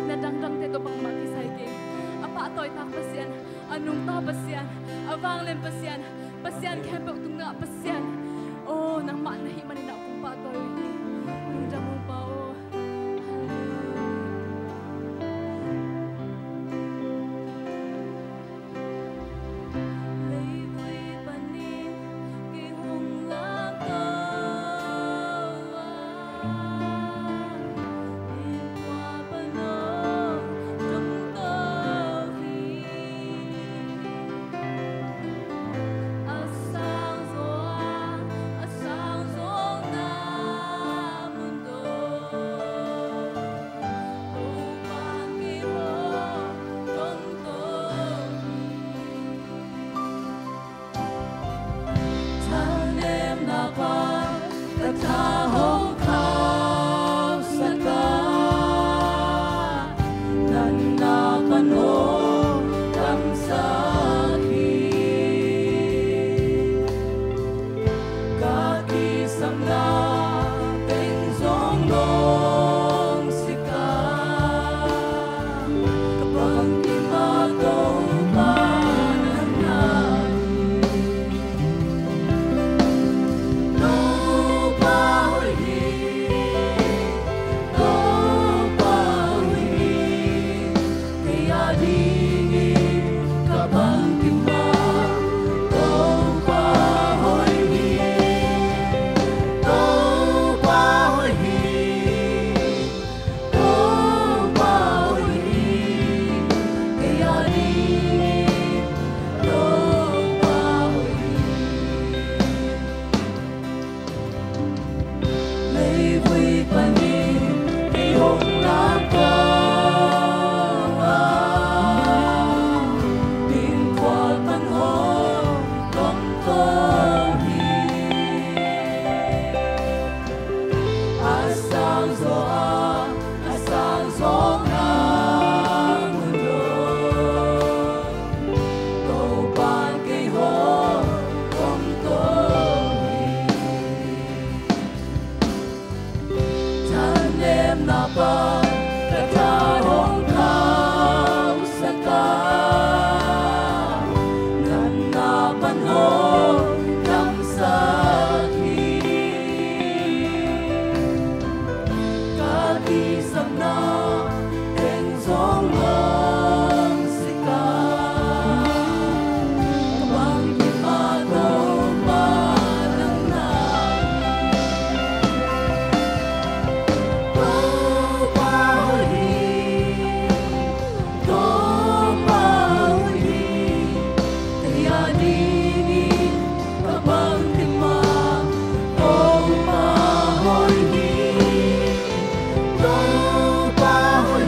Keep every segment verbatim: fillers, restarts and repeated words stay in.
Na dangdangte tawh bangmah kisai kei. A pahtawitak Pasian, a nungta Pasian, a vanglian Pasian, Pasian khempeuh tungah Pasian. Oh, nangmah na hih manin ah kong pahtawi uh hi. Lungdam ung Pa aw. Leivui panin kei hong lamto a, innkuan pan hong domto hi. A sang zaw a, a sang zawhna mun dong, Topa'n kei hong domto hi. Thanemna pan ka tha hong khauhsak a, natna pan hong damsak hi. Ka kisapna teng zong lawng sik a, ka bangkim a Topa nang na hi. Topa hoih hi, Topa hoih hi. Kei a dingin ka bangkim a Topa hoih hi. Topa hoih hi. Topa hoih hi. Kei a dingin Topa hoih hi. Leivui panin kei hong lamto a, innkuan pan hong domto hi. A sang zaw a, a sang zawhna mun dong, Topa'n kei hong domto hi. Thanemna pan ka tha hong khauhsak a, natna pan hong damsak hi. Ka kisapna teng zong lawng sik a, ka bangkim a Topa nang na hi. Topa hoih hi. Topa hoih hi. Kei a dingin ka bangkim a Topa hoih hi. Topa hoih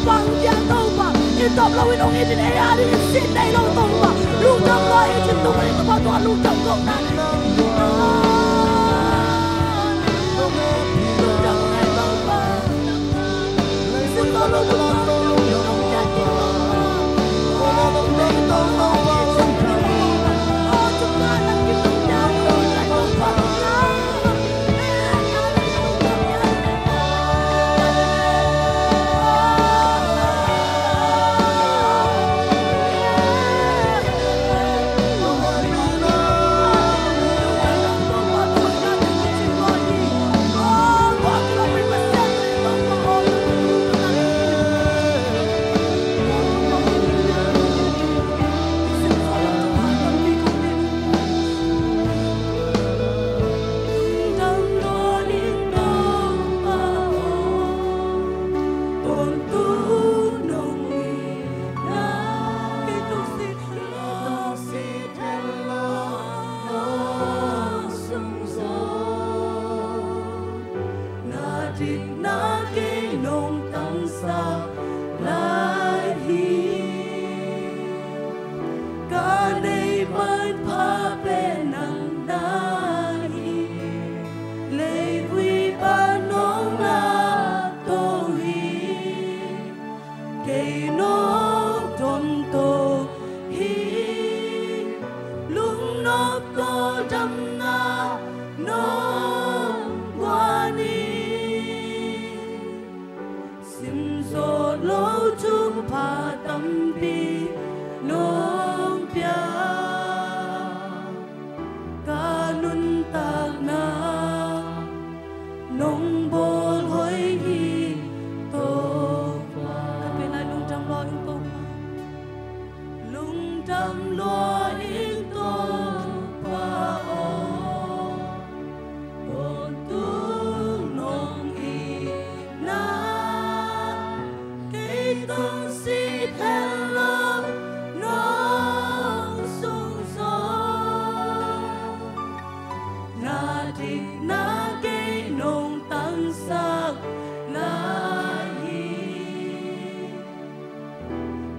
Bang hang hiam Topa, i tawp loin hong it in, ei adingin sin nei lo Topa. Lungdam lua ing ci, tung in Topa, tua lungdam kohna nei. Lungdam nei Topa. Sin lo Topa. Na dikna kei nong tangsak lai hi. Ka neih manpha pen nang na hi. Leivui pan nong lak to hi. Kei nong dong to hi. Lungnop tawldamna nong guan hi. Sim zawh lo thupha tampi nong pia. Ka nuntakna nong bawl hoih hi Topa. Ka pen lai lungdam lua ing Topa. Lungdam lua ing Topa aw. Tawntung nong itna kei tungsiat het lo nong sung zaw. Na dikna kei nong tangsak lai hi.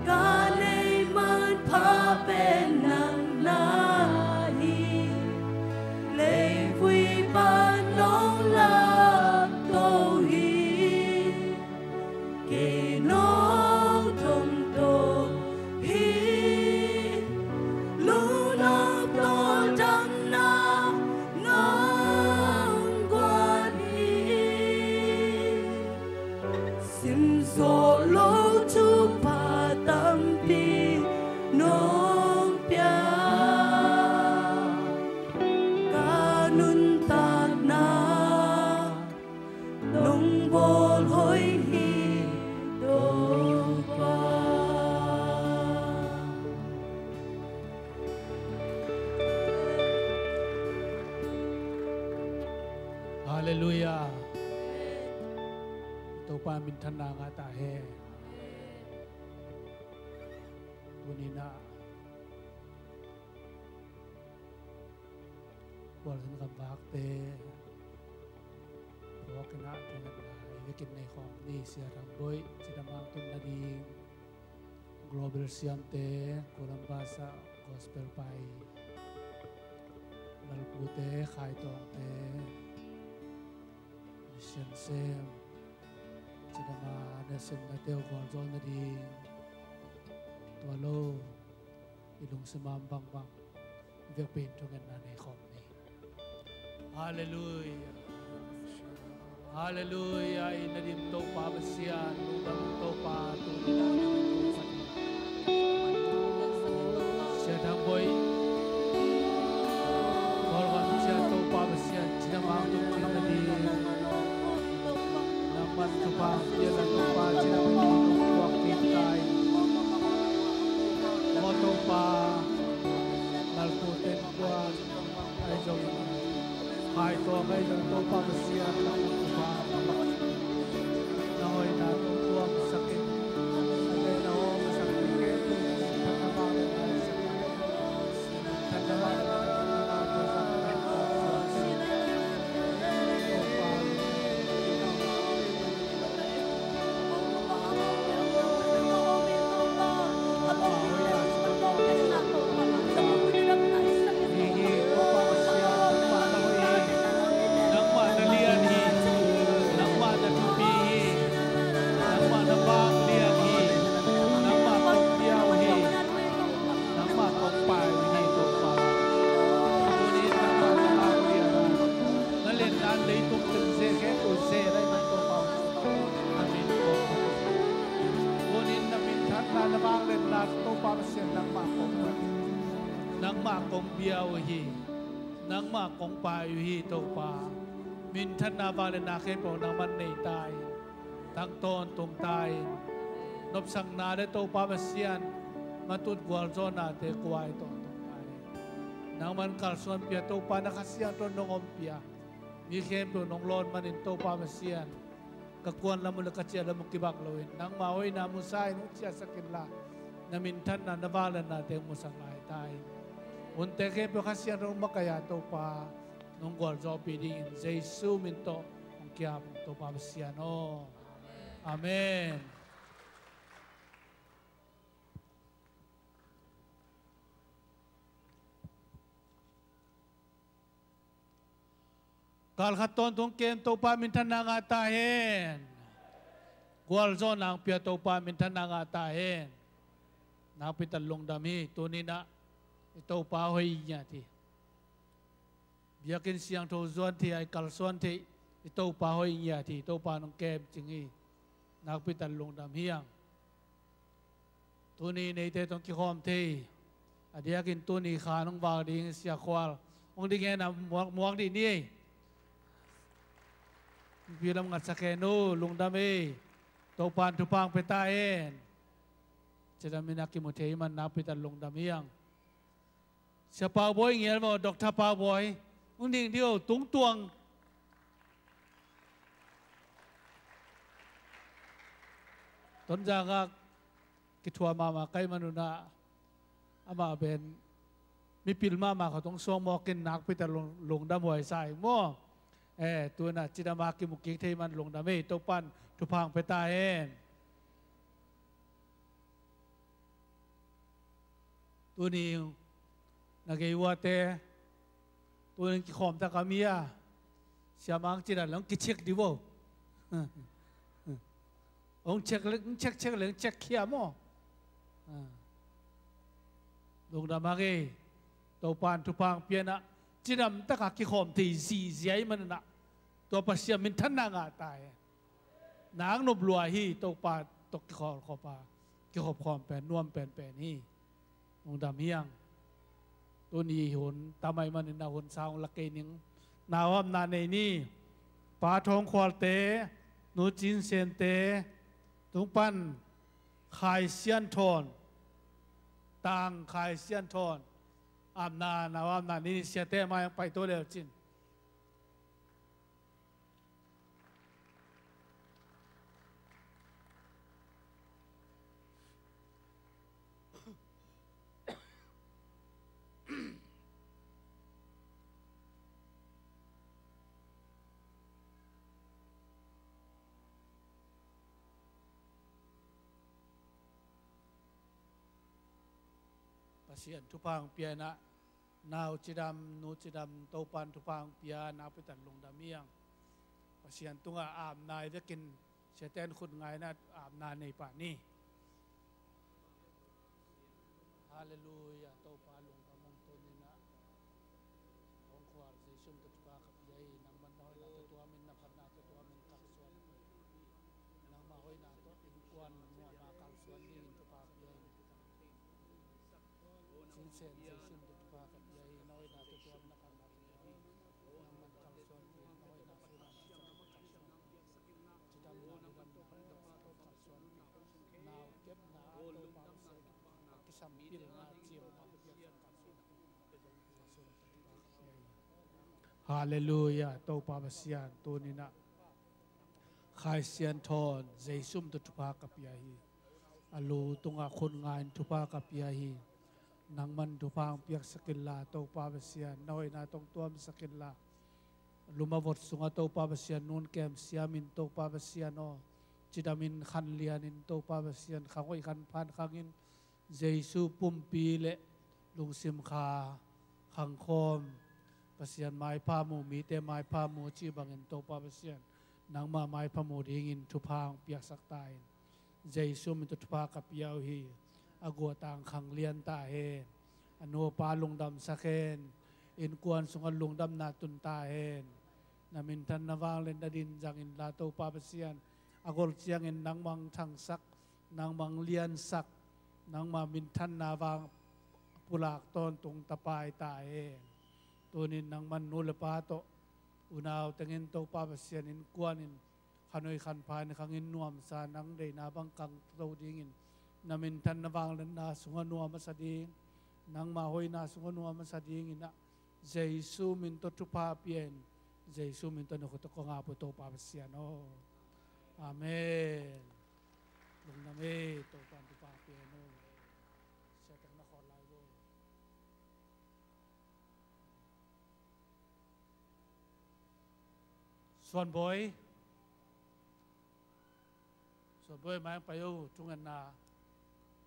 Ka neih manpha pen nang na hi. Leivui pan nong lak to hi. Kei nong dong to hi. Lungnop tawldamna nong guan hi. Sim zawh lo thupha tampi nong pia. Ka nuntakna nong bawl hoih hi Topa. Halleluiah. Topa minthanna ngah ta hen. Tuni-in ah Khualzin gamvakte phawk in ah thungetna i vekin nei khawm ni. Sia Thang Boih cidam hong tun nading, Global siamte, Columbus ah gospel pai, Lalpute, Khaitawngte, mission sem, cidam a na semnate uh gualzo nading, tua lo i lungsim a om bangbang vekpi in thungetna nei khawm ni. Halleluiah. Halleluiah. I na dim Topa Pasian, lungdam Topa, tu ni na dim Topa. Sia Thang Boih, Kawlgam ciat Topa Pasian, cidam a tung na dim. Nangman thupha pia la Topa, cidam a tung puak pia tai. Maw Topa, Lalpute kuan ahi zong, Khaitawng ahi zong Topa Pasian, na hoihna tawh tuamsak in. Na vangliatna Topa Pasian nangmah kong, nangmah kong bia uh hi. Nangmah kong pai uh hi Topa. Minthanna vangliatna khempeuh nangman nei ta in, tang tawntung ta in, nopsakna le Topa Pasian matut gualzawhnate kuai tawntung ta in. Nangman kalsuan pia Topa, na Kha Siangtho nong om pia. Mi khempeuh nong lawn manin Topa Pasian, ka kuan lam uh le ka ciah lam uh kibang loin nangma hoihna musa in hong ciahsak inla, na minthanna na vangliatnate hong musak lai ta in. Hunte khempeuh Kha Siangtho hong makaih a Topa, nong gualzawhpih dingin Jesu min tawh hong kiap ung Topa Pasian aw. Amen. Kal khat tawntung kem Topa minthanna ngah ta hen. Gualzawhna hong pia Topa minthanna ngah ta hen. Nakpi tak lungdam hi. Tuni-in ah i Topa hoih ngiat hi. Biakinn siangtho zuan thei a i kalsuan theih i Topa hoih ngiat hi. Topa nong kem cing hi. Nakpi tak lungdam hi hang. Tuni neite tawh kikhawm thei a diakin tuni kha nong vak ding Sia Khual hong ding hen a muak, muak dih ni ei. Pi lam ngatsak hen uh, lungdam ei. Topa in thupha hong pia ta hen. Cidam in a kimu thei man nakpi tak lungdam hi hang. Sia Pau Bawi ngial maw, Doctor Pau Bawi. Hong ding dih o, tungtuang. Tonzang ah kithuah mahmah ka hih manun ah amah pen mipil mahmah khat hong suak mawk in nakpi tak lung, lungdam huai sa ing maw. Eh, tu-in ah cidam a kimu kik thei man lungdam ei, Topa in thupha hong pia ta hen. Tuni na gei uate, tuni kikhawm tak a mi a, siamang cidan long kicheck dih vo. Hong check le, hong check, check le, hong check khia maw. Lungdam a gei, Topa in thupha hong pia in ah, cidam tak a kikhawm thei zihziah ahih manin ah, tua Pasian minthanna ngah ta hen. Nang nop lua hi, Topa tawh kikhawlkhawm a, kikhopkhawm pen nuam penpen hi. Lungdam hi hang. Tuni hun tam ahih manin a hun sang la kei ning. Nau amna nei ni. Pa Thawng Khualte, Nu Cin Sente, tung pan Khai Sian Thawn, Tang Khai Sian Thawn, amna, nau amna nei ni. Siate mai hong pai to leu cin. Pasian thupha hong pia in ah, nau cidam, nu cidam, Topa in thupha hong pia, nakpi tak lungdam hi hang. Pasian tungah amna i vekin siate in khut ngai in ah amna nei pah ni. Halleluiah, Topa lungdam ung. Tuni-in ah Thawng Khual, Jesu min tawh thupha ka pia hi. Nangman na hoihna tawh tuamin, na phatna tawh tuamin kalsuan hi. Nangma hoihna tawh innkuan muanna kalsuan dingin thupha pia hi. Cin Sen, Jesu min tawh thupha ka pia hi. Na hoihna tawh tuamin, na phatna tawh tuamin nangman kalsuan hi. Na hoihna, na phatna tawh kalsuan hi. Cidamna, nidamna, kalsuan hi. Nau kepna ah Topa Pasian a kisam pilna, ciamna, piakna, kalsuan hi. Halleluiah, Topa Pasian, tuni-in ah Khai Sian Thawn, Jesu min tawh thupha ka pia hi. A lu tungah khut ngai in thupha ka pia hi. Nangman thupha hong piaksak inla, Topa Pasian, na hoihna tawh hong tuamsak inla. Lum a vot sungah Topa Pasian, nu hong kem siamin, Topa Pasian aw, cidamin, khanlianin, Topa Pasian, khang hoih khan phan khangin, Jesu pumpi le lungsim kha khangkhawm, Pasian maipha mu, mite maipha mu cih bangin Topa Pasian, nangmah maipha mu dingin thupha hong piaksak ta in. Jesu min tawh thupha ka pia uh hi. A guahtang khanglian ta hen. A nu a pa lungdamsak hen. Innkuan sungah lungdamna tun ta hen. Na minthanna vangliatna din zang inla, Topa Pasian, a gol ciangin nangmah hong thangsak, nangmah hong liansak, Nangma minthanna vang pulak tawntung tapa i ta hen. Tunin nangman nu le pa tawh unau tengin Topa Pasian innkuanin khanoi khanpha in khangin nuamsa, nang deihna bang khangto dingin, na minthanna vangliatna sungah nuam a sa ding, nangma hoihna sungah nuam a sa dingin ah, Jesu min tawh thupha pia in, Jesu min tawh na khut tawh kong ap uh Topa Pasian aw. Amen. Lungdam ei, Topa in thupha pia in aw. Siatek na khawt lai lo. Suanbawi. Suanbawi mai ang pai o, thungetna.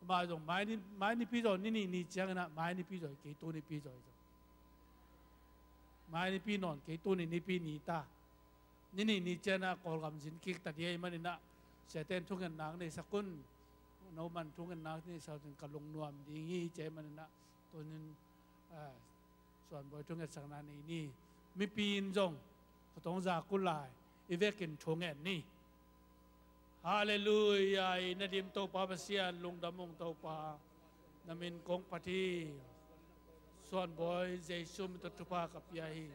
Amah zong mai ni, mai nipi zaw, ni nih ni ciangin ah, mai nipi zaw, kei tu nipi zaw. Mai nipi nawn, kei tu ni nipi ni ta. Ni nih ni ciangin ah, Kawlgam zin kik ta ding ahih manin ah, siate'n thungetna neihsak un. No man thungetna neihsak un, ka lungnuam ding hi ci ahih manin ah, tunin, ah, Suanbawi thungetsakna nei ni. Mipi in zong, khutong zak uh lai, i vekin thungen ni. Halleluiah, i na dim Topa Pasian, lungdam ung Topa. Na min kong phat hi. Suanbawi, Jesu min tawh thupha ka pia hi.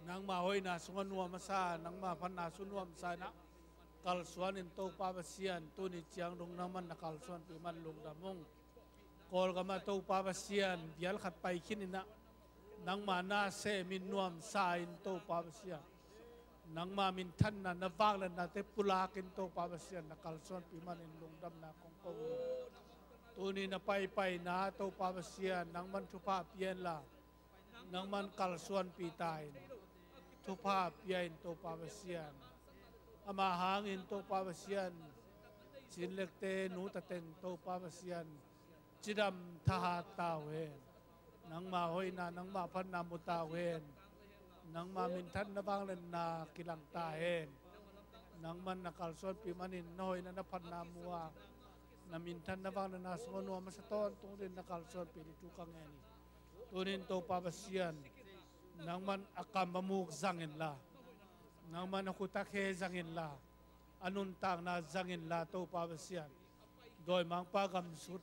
Nangma hoihna sungah nuam a sa, nangma phatna sungah nuam sa in ah, kalsuan in Topa Pasian, tuni ciang dong nangman na kalsuanpih man lungdam ung. Kawlgam ah Topa Pasian, bial khat pai khin in ah, nangma na sem in nuamsa in Topa Pasian, nangma minthanna, na vangliatnate pulak in Topa Pasian, na kalsuanpih man in lungdamna kong ko ung. Tuni na paipaina Topa Pasian, nangman thupha pia in la, nangman kalsuanpih ta in, thupha pia in Topa Pasian. Ama hangin Topa Pasian, Cin Lek te, Nu Ta teng Topa Pasian, cidam thahat ta uh hen. Nangma hoihna, nangma phatna mu ta uh hen. Nangma minthanna vangliatna kilang ta hen. Nangman na kalsuanpih manin na hoihna na phatna mu a, na minthanna vangliatna sungah nuam a sa tawntung dingin na kalsuanpih ding thu ka ngen hi. Tunin Topa Pasian, nangman a kam a muk zang in la, nangman a khut a khe zang in la, a nuntakna zang in la Topa Pasian, dawimangpa gam sut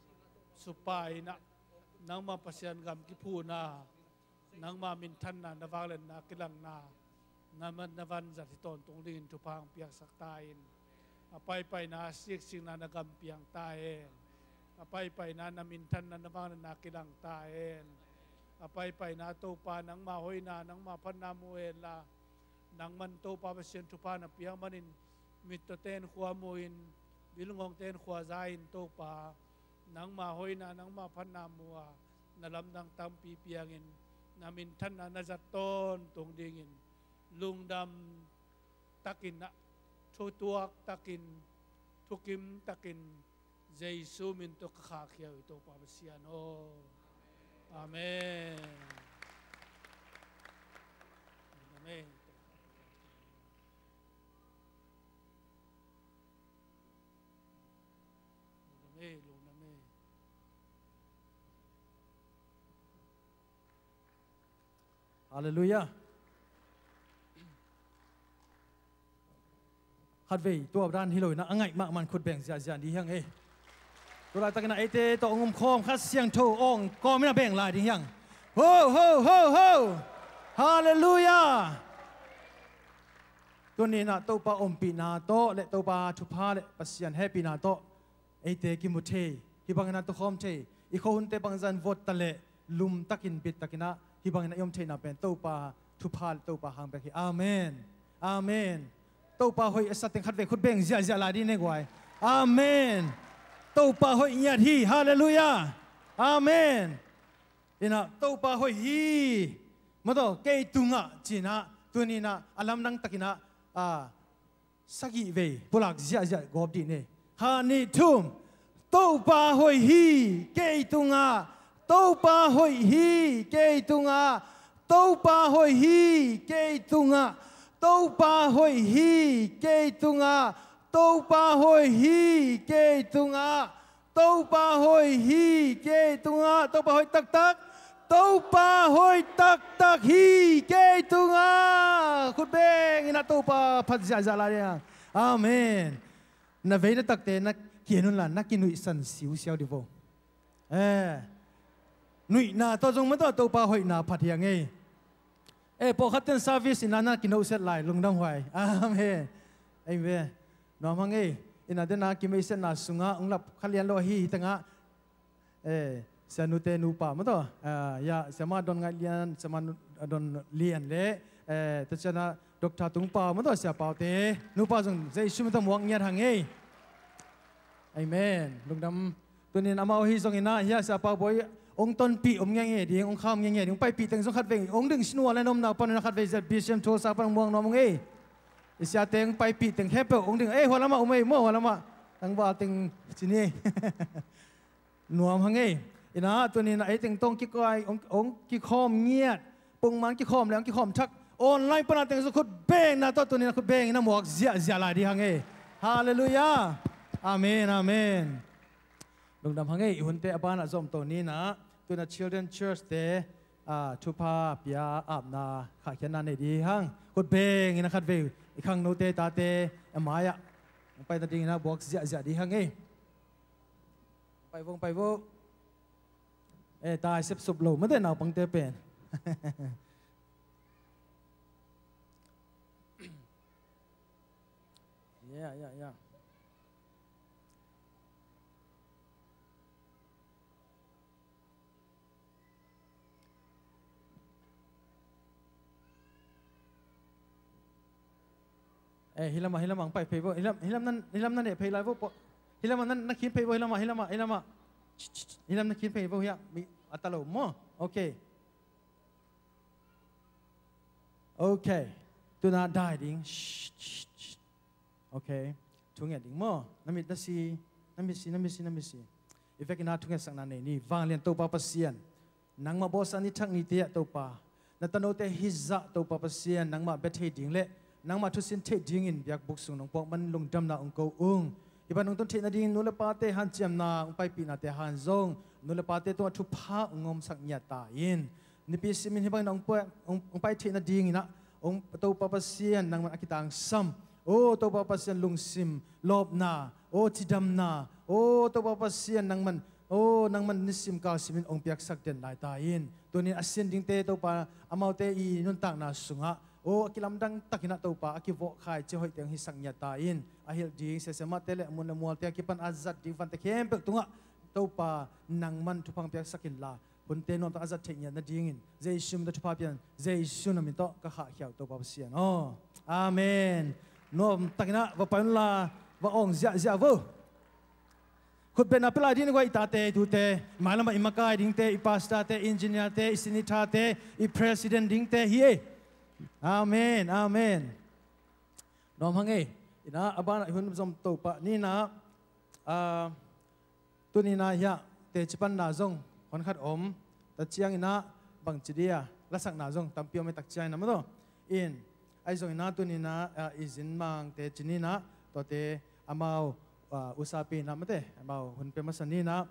supa in ah, nangma Pasian gam kiphuhna, nangma minthanna, na vangliatna kilangna, nangman na vanzat hi tawntung dingin thupha hong piaksak ta in. A paipaina siksikna na gam piang ta hen. A paipaina na minthanna, na vangliatna kilang ta hen. A paipaina Topa, nangma hoihna, nangma phatna mu hen la, nangman Topa Pasian thupha na piak manin, mittawte'n khua mu in, bilngawngte'n khua za in Topa, nangma hoihna, nangma phatna mu a, na lamdang tampi piangin, na minthanna na zat tawntung dingin, lungdam takin ah, thutuak takin, thukim takin, Jesu min tawh ka khahkhia uh hi Topa Pasian aw. Amen. Amen. Lungdam ei, lungdam ei. Halleluiah. Khatvei tua dan hi lo in ah, a ngaih mahmah in khut beng ziahziah ding hi hang ei. Tua laitakin ah eite tawh hong um khawm, Kha Siangtho hong kawm in ah beng lai ding hi hang. Ho, ho, ho, ho. Halleluiah. Tuni in ah Topa ompihna tawh le Topa thupha le Pasian hehpihna tawh eite kimu thei, hih bangin ah tukhawm thei, i khuahunte bangzah in vot ta leh, lum takin, bit takin ah, hih bangin ah i om theihna pen Topa thupha le Topa hang bek hi. Amen. Amen. Topa hoih a sa teng khatvei khut beng ziahziah lai ding ne guai. Amen. Topa hoih ngiat hi. Halleluiah. Amen. In ah Topa hoih hi. Maw taw, kei tungah ci in ah, tuni in ah a lamdang takin ah, a, sagih vei pulak ziahziah gawp dih ni. Khat, nih, thum. Topa hoih hi kei tungah. Topa hoih hi kei tungah. Topa hoih hi kei tungah. Topa hoih hi kei tungah. Topa hoih hi kei tungah. Topa hoih hi kei tungah. Topa hoih taktak. Topa hoih taktak hi kei tungah. Khut beng in ah Topa phat ziahziah lai ding. Amen. Na vei na takte na kian unla na kinuihsan siusiau dih vo. Eh, nuihna tawh zong mah tawh Topa hoihna phat hi a ngei. Eh, pawlkhat ten service ina na kinohset lai lungdam huai. Amen. Amen. Nuam hang ei. Ina dena kimeisetna sungah ung lap kha lian lo ahi hi tengah. Eh, sianute nupa mah tawh. Ah, ya, siama Don Ngaih Lian, siama Nu-, Don Lian le, eh, taciana Doctor Tung Pau mah tawh, sia Paute nupa zong Jesu min tawh muak ngiat hang ei. Amen. Lungdam. Tunin amau hi zong ina, hia sia Pau Bawi ong tonpih om ngenge ding, ong kham ngenge ding, ong paipih teng zong khat vei ong ding sinua le nomna pan ina khat vei zet B C M thua sa pan ong muang nuam ong ei. I sia teng paipih teng khempeuh ong ding, ei, hua lamah om ei, mua hua lamah. Tangval teng cini ei. Nuam hang ei. Ina tunin a ei teng tong kikai, ong, ong kikhawm ngiat. Pungman kikhawm le ong kikhawm thak. Online pana teng zong khut bengna tawh tunin a khut beng ina muak ziahziah lai dih hang ei. Halleluiah. Amen, amen. Lungdam hang ei, i hunte a banah zomto nina. Tuna Children Church te, ah, thupha pia apna khahkhiatna nei dih hang. Khut beng ina khat vei i khangnote tate a mai-ah ong paina ding ina buak ziahziah dih hang ei. Pai vo, pai vo. Eh, tai sepsup lo mate naupangte pen. Ya, ya, ya. Eh, hilamah, hilamah ang pai phei vo. Hilam, hilam nan, hilam nan eh phei lai vo po. Hilamah nan, na khin phei vo, hilamah, hilamah, hilamah. Hilam na khin phei vo hia. Mi, a ta lo maw. Okay. Okay. Tuna dai ding. Okay. Thu ngiat ding maw. Na mit na si. Na mit si, na mit si, na mit si. I vekin a thu ngiatsakna nei ni. Vanglian Topa Pasian. Nangmah bawlsa ni thak nite ah Topa, na tanote hizah Topa Pasian, nangmah bia thei ding le nangmah thusin theih dingin biakbuk sung nong puak man lungdamna ong ko ung. Hih pan ong tun theih nadingin nu le pate hanciamna ong paipihnate han zong nu le pate tungah thupha ong omsak ngiat ta in. Nipi simin hih bangin ong pai, ong, ong pai theih nadingin ah ong Topa Pasian nangman a kitangsam. O Topa Pasian lungsim lawpna, o cidamna, o Topa Pasian nangman, o nangman nisim kal simin ong piaksak den lai ta in. Tunin a sin dingte Topa amaute i nuntakna sungah, o a kilamdang takin ah Topa a kivawhkhai cia hoihte ong hisak ngiat ta in. A hilh ding siasiamahte le a mun le mualte a kipan a zat ding vante khempeuh tungah Topa nangman thupha ong piaksak inla, hunte nuamtak a zat theih ngiat nadingin Jesu min tawh thupha pian, Jesu na min tawh ka khahkhia uh Topa Pasian aw. Amen. Nuamtakin ah va pai unla, va awng ziahziah vo. Khutbetna pia lai ding ni guai, i tate, i tute, i mailamah i makai dingte, i pastorte, i engineerte, i sinithate, i president dingte hi ei. Amen, amen. Nuam hang ei. Ina a banah i hun zom Topa nina, ah, Tuninah hiah teci panna zong hon khat om. Tua cianginah bangci dia lasakna zong tampi om ei, tak cianginah maw taw. In ahi zonginah tuninah, ah, i zin mang teci ninah tuate amau, ah, usapi inah mate amau hun pia masa ninah.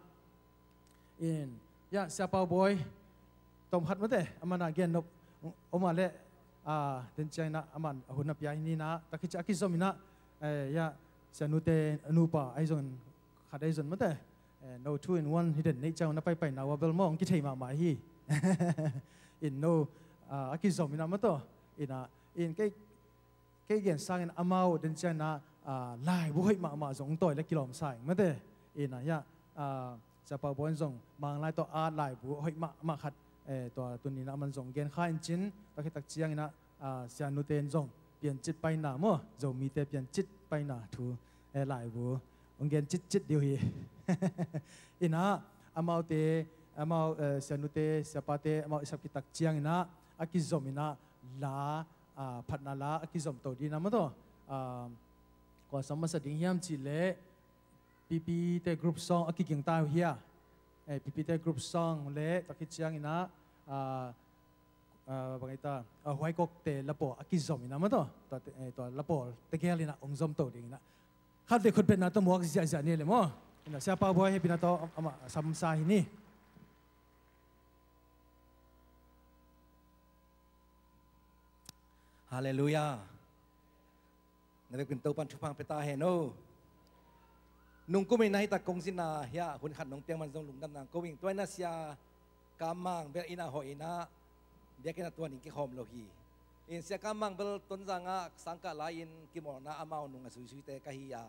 In hiah Sia Pau Bawi tom khat mate amanah gen nop om a leh, ah, den cianginah aman a hun a pia hi ninah. Tua khit ciah a kizominah, eh, hiah Sia Nute nupa ahi zongin khat ahi zong mate, eh, no two in one hi den neih ciang na paipaina uh a bel maw hong kithei mahmah hi. In no, ah, a kizom inah maw taw. Inah, in kei, kei gen sangin amau den cianginah, ah, laibu hoih mahmah zong hong tawi le kilawm sa ing mate. Inah hiah, ah, Sia Pau Bawi in zong Manglai tawh a laibu hoih mahmah khat, eh, tua tuninah aman zong gen kha in cin, tua khit tak cianginah, ah, Sia Nute in zong piancit paina maw, Zomite piancit paina thu, eh, laibu hong gen citcit dih uh hi. Inah amaute, amau, eh, Sia Nute, Sia Pate amau i sap khit tak cianginah a kizominah la, ah, phatna la a kizom to dinah maw taw. Ah, kua sam masa ding hiam cih leh Pipite group song a kiging ta uh hia. Eh, Pipite group song le tua khit cianginah, ah, ah, bang hi ta, ah, Huaikokte lapawl a kizom inah maw taw. Tua, eh, tua lapawl tegel inah hong zom to dinginah khatvei khutbetna tawh muak ziahziah ni le maw. Inah Sia Pau Bawi hehpihna tawh amah samsa hi ni. Halleluiah. Na vekpi in Topa'n thupha hong pia ta hen aw. Nungkum in ah hitak kong zin a hiah hun khat nong piak man zong lungdamna ko ing. Tua in ah Sia Kam Mang bel inn ah hoih in ah biakinn ah tua ning kikhawm lo hi. In Sia Kam Mang bel Tonzang ah sangkah lai-in kimawlna amau nung a zuizuite ka hi a,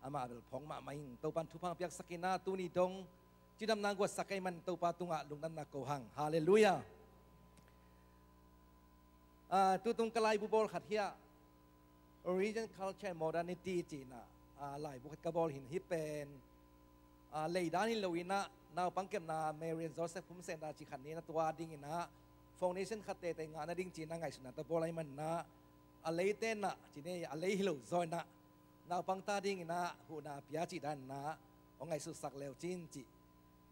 amah bel phawng mahmah ing. Topan thupha piaksak in ah tuni dong cidamna guatsak ahih man Topa tungah lungdamna ko hang. Halleluiah. Ah, tutung ka laibu bawl khat hiah Origin, Culture and Modernity ci-in ah, ah, laibu khat ka bawl hi in, hih pen, ah, leidan hi lo in ah naupang kepna Mary and Joseph Home Centre ci khat ni in ah tua ding in ah foundation khat teitei ngah nading ci-in ah ngaihsutna tawh bawl ahih man in ah, a leite in ah ci ni, a lei hi lo zaw in ah naupang ta ding in ah huhna pia cih dan in ah hong ngaihsutsak le uh cin cih.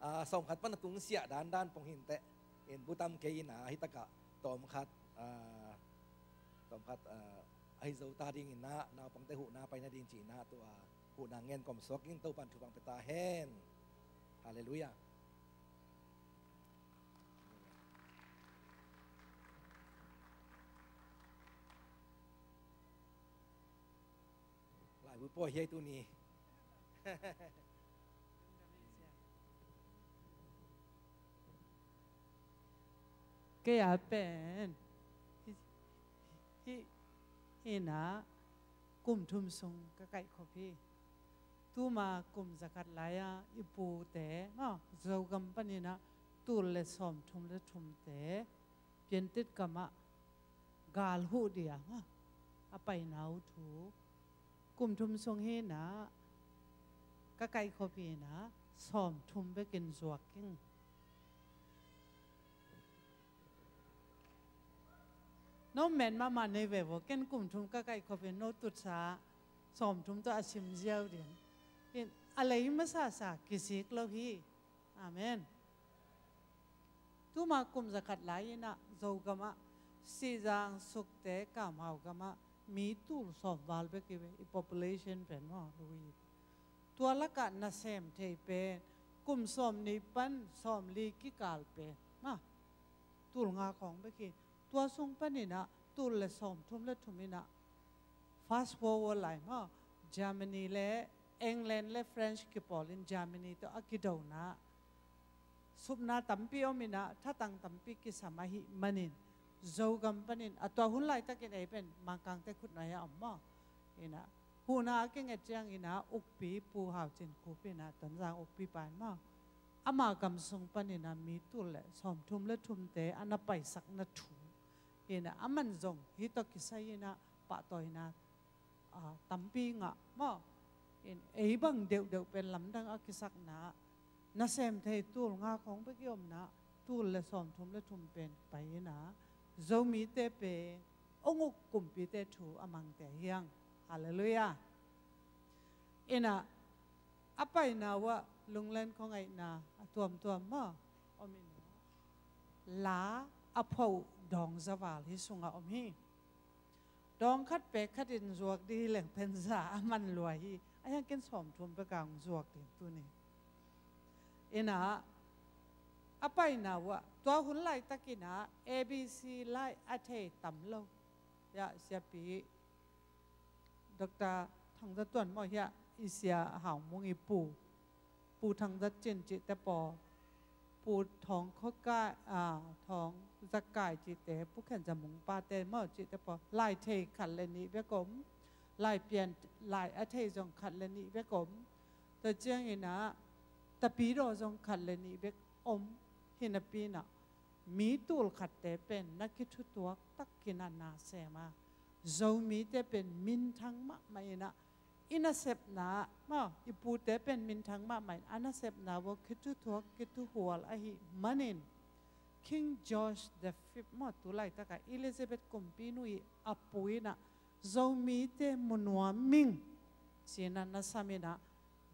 Ah, sawm khat pan a tungsiah dandan pong hi inteh, in bu tam kei in ah hitakah tawm khat, ah, tawm khat, ah, ahi zo ta ding in ah naupangte huhna pai nading ci in ah tua huhna ngen kawm suak in Topan thupha pia ta hen. Halleluiah. Laibu pawi hi ei tuni. Kei a pen hih, hih, hih in ah kum thum sung ka kaihkhop hi. Tuma kum zakhat lai-a i pute maw, Zogam panin ah tul le sawmthum le thumte Piantit gamah gal huh ding a, a paina uh thu. Kum thum sung hi in ah ka kaihkhop hi in ah sawmthum bekin zuak ing. No men mahmah nei ve vaw, ken kum thum ka kaihkhop in no tutsa sawmthum tawh a sim ziau ding. In a lei masasa kisik lo hi. Amen. Tuma kum zakhat lai in ah Zogam ah Sihzang, Sukte, Kamhau gam ah mi tul sawm val bek hi ve, i population pen maw, lui. Tua lakah nasem thei pen kum sawmnih pan sawmli kikal pen maw, tul nga khawng bek hi. Tua sung panin ah tul le sawmthum le thum in ah First World War lai maw, Germany le England le French kipawlin Germany tawh a kidona supna tampi om in ah thatang tampi kisam ahih manin Zogam panin a tua hun laitakin ei pen Mangkangte khutnuai ah om maw. In ah huhna a kinget ciangin ah ukpi Pu Hau Cin Khup in ah Tonzang ukpipa in maw, ama gam sung panin ah mi tul le sawmthum le thumte a na paisakna thu in ah aman zong hih tawh kisai in ah pahtawina, ah, tampi ngah maw. In ei bang deuhdeuh pen lamdang a kisakna, nasem thei tul nga khawng bek i omna, tul le sawmthum le thum pen pai in ah Zomite pen ong uk kumpite thu a mangte hi hang. Halleluiah. In ah a paina uh ah lunglen khuangaihna a tuamtuam maw om in ah, la a phuah dawng za val hih sungah om hi. Dawng khat pek khat in zuak ding hi leng pen za a man lua hi. A hiang ken sawmthum pek a hong zuak ding tuni. In ah a paina uh ah tua hun laitakin ah A B C lai a thei tam lo. Ya, siapi Doctor Thang Za Tuan maw, hiah i sia Hau Mung i pu, Pu Thang Za Cin cihte paw, Pu Thawng Khua Kai, ah, Thawng Za Kai cihte, Pu Khen Za Mung pate maw cihte paw, lai thei khat le nih bek om, lai pian, lai a thei zong khat le nih bek om. Tua ciangin ah tapidaw zong khat le nih bek om. Hi napi in ah mi tul khatte pen na kithutuak takin ah na sem a, Zomite pen minthang mahmah in ah, i nasepna maw, i pute pen minthang mahmah in a nasepna uh ah kithutuak kithuhual ahih manin King George the Fifth maw, tu laitakah Elizabeth kumpinu ii a pu in ah Zomite mu nuam ing ci-in ah na sam in ah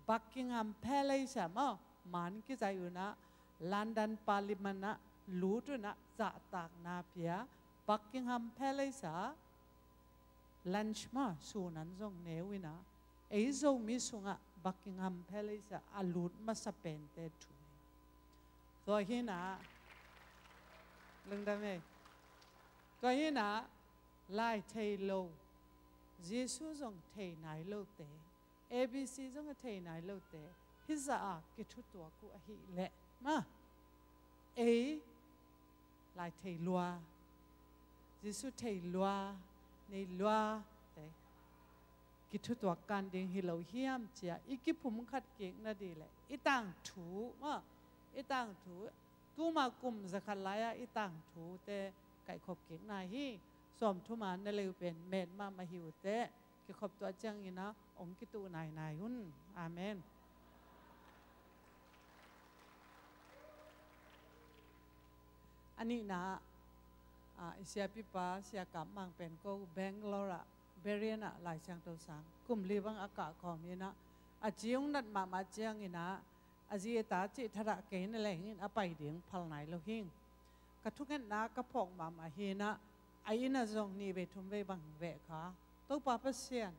Buckingham Palace ah maw, man kizaih un ah London Parliament ah lut un ah zahtakna pia, Buckingham Palace ah lunch maw, sun an zong ne uh in ah ei Zomi sungah Buckingham Palace ah a lut masa pente thu hi. Tua hi in ah lungdam ei. Tua hi in ah lai thei lo, Jesu zong thei nai lote A B C zong a thei nai lote hizah a kithutuak uh ahih leh, ma, ei lai thei lua, Jesu thei lua, nei lua te kithutuak kan ding hi lo hiam cia i kiphum khat kik na dih leh i tangthu, ma, i tangthu, tuma kum zakhat lai-a i tangthute kaihkhop kik nai hi. Sawmthuma na leu pen met mahmah hi uh teh, kikhop tuah ciangin ah hong kituh nainai un. Amen. A nihna ah, i siapipa, Sia Kap Mang pen ko Bangalore ah, Berean ah Lai Siangtho sang kum li bang a kah khawm in ah, a ci hong nat mahmah ciangin ah, a zi a ta cih thadah kei na leng in a pai ding phal nai lo hi. Ka thungetna ka phawk mahmah hi in ah, a inn ah zong nih vei thum vei bang veh kha, Topa Pasian,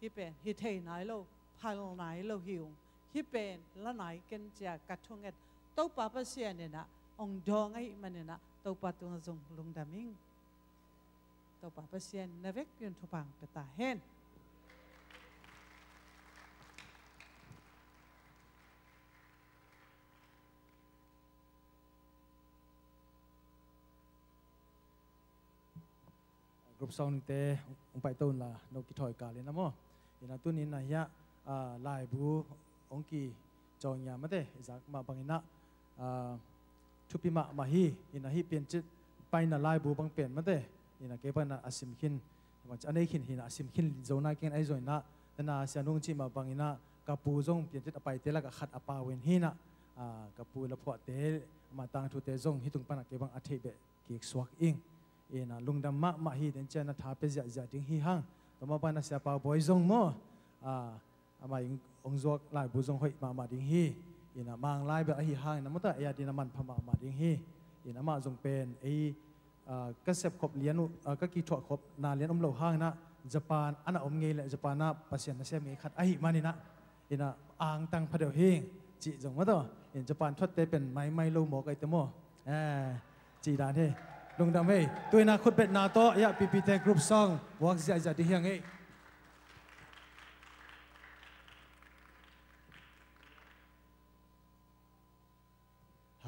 hih pen hi thei nai lo, phal nai lo hi ung, hih pen la nai ken cia ka thunget. Topa Pasian in ah hong dawng ahih manin ah Topa tungah zong lungdam ing. Topa Pasian na vekpi un thupha pia ta hen. Group song nite hong paito unla, no kithawi kal in a maw. Ina tunin a hiah, ah, laibu hong kicawi ngia mate, i zak mah bangin ah, ah, thupi mahmah hi. Ina hih piancil paina laibu bang pen mate, ina kei bangin ah a sim khin, a nei khin hi in ah, a sim khin zo nai keng ahi zongin ah, nana Sia Nung cih mah bangin ah ka pu zong piancil a paite lakah khat a pau in hi in ah, ah, ka pu la phuahte, ama tangthute zong hih tung panah kei bang a theih beh kik suak ing. Ina lungdam mahmah hi, den ciang na tha pia ziahziah ding hi hang. Tua mah bangin ah Sia Pau Bawi zong maw, ah, amah in hong zuak laibu zong hoih mahmah ding hi. Ina Mang lai bel ahi hangin a mawta ei a dingin a manpha mahmah ding hi. Ina amah zong pen ei, ah, ka sepkhop lian uh, ah, ka kithuahkhopna lian om lo hangin ah Japan a na om ngei leh Japan ah Pasian nasem ngei khat ahih manin ah, ina angtang phadeuh hi cih zong mawtaw. Ina Japan thuatte pen maimai lo mawk ahi te maw. Eh, cih dan hi. Lungdam hi. Tu-in ah khutbetna tawh, ya, pipite group song buak ziahziah ding hi hang hi.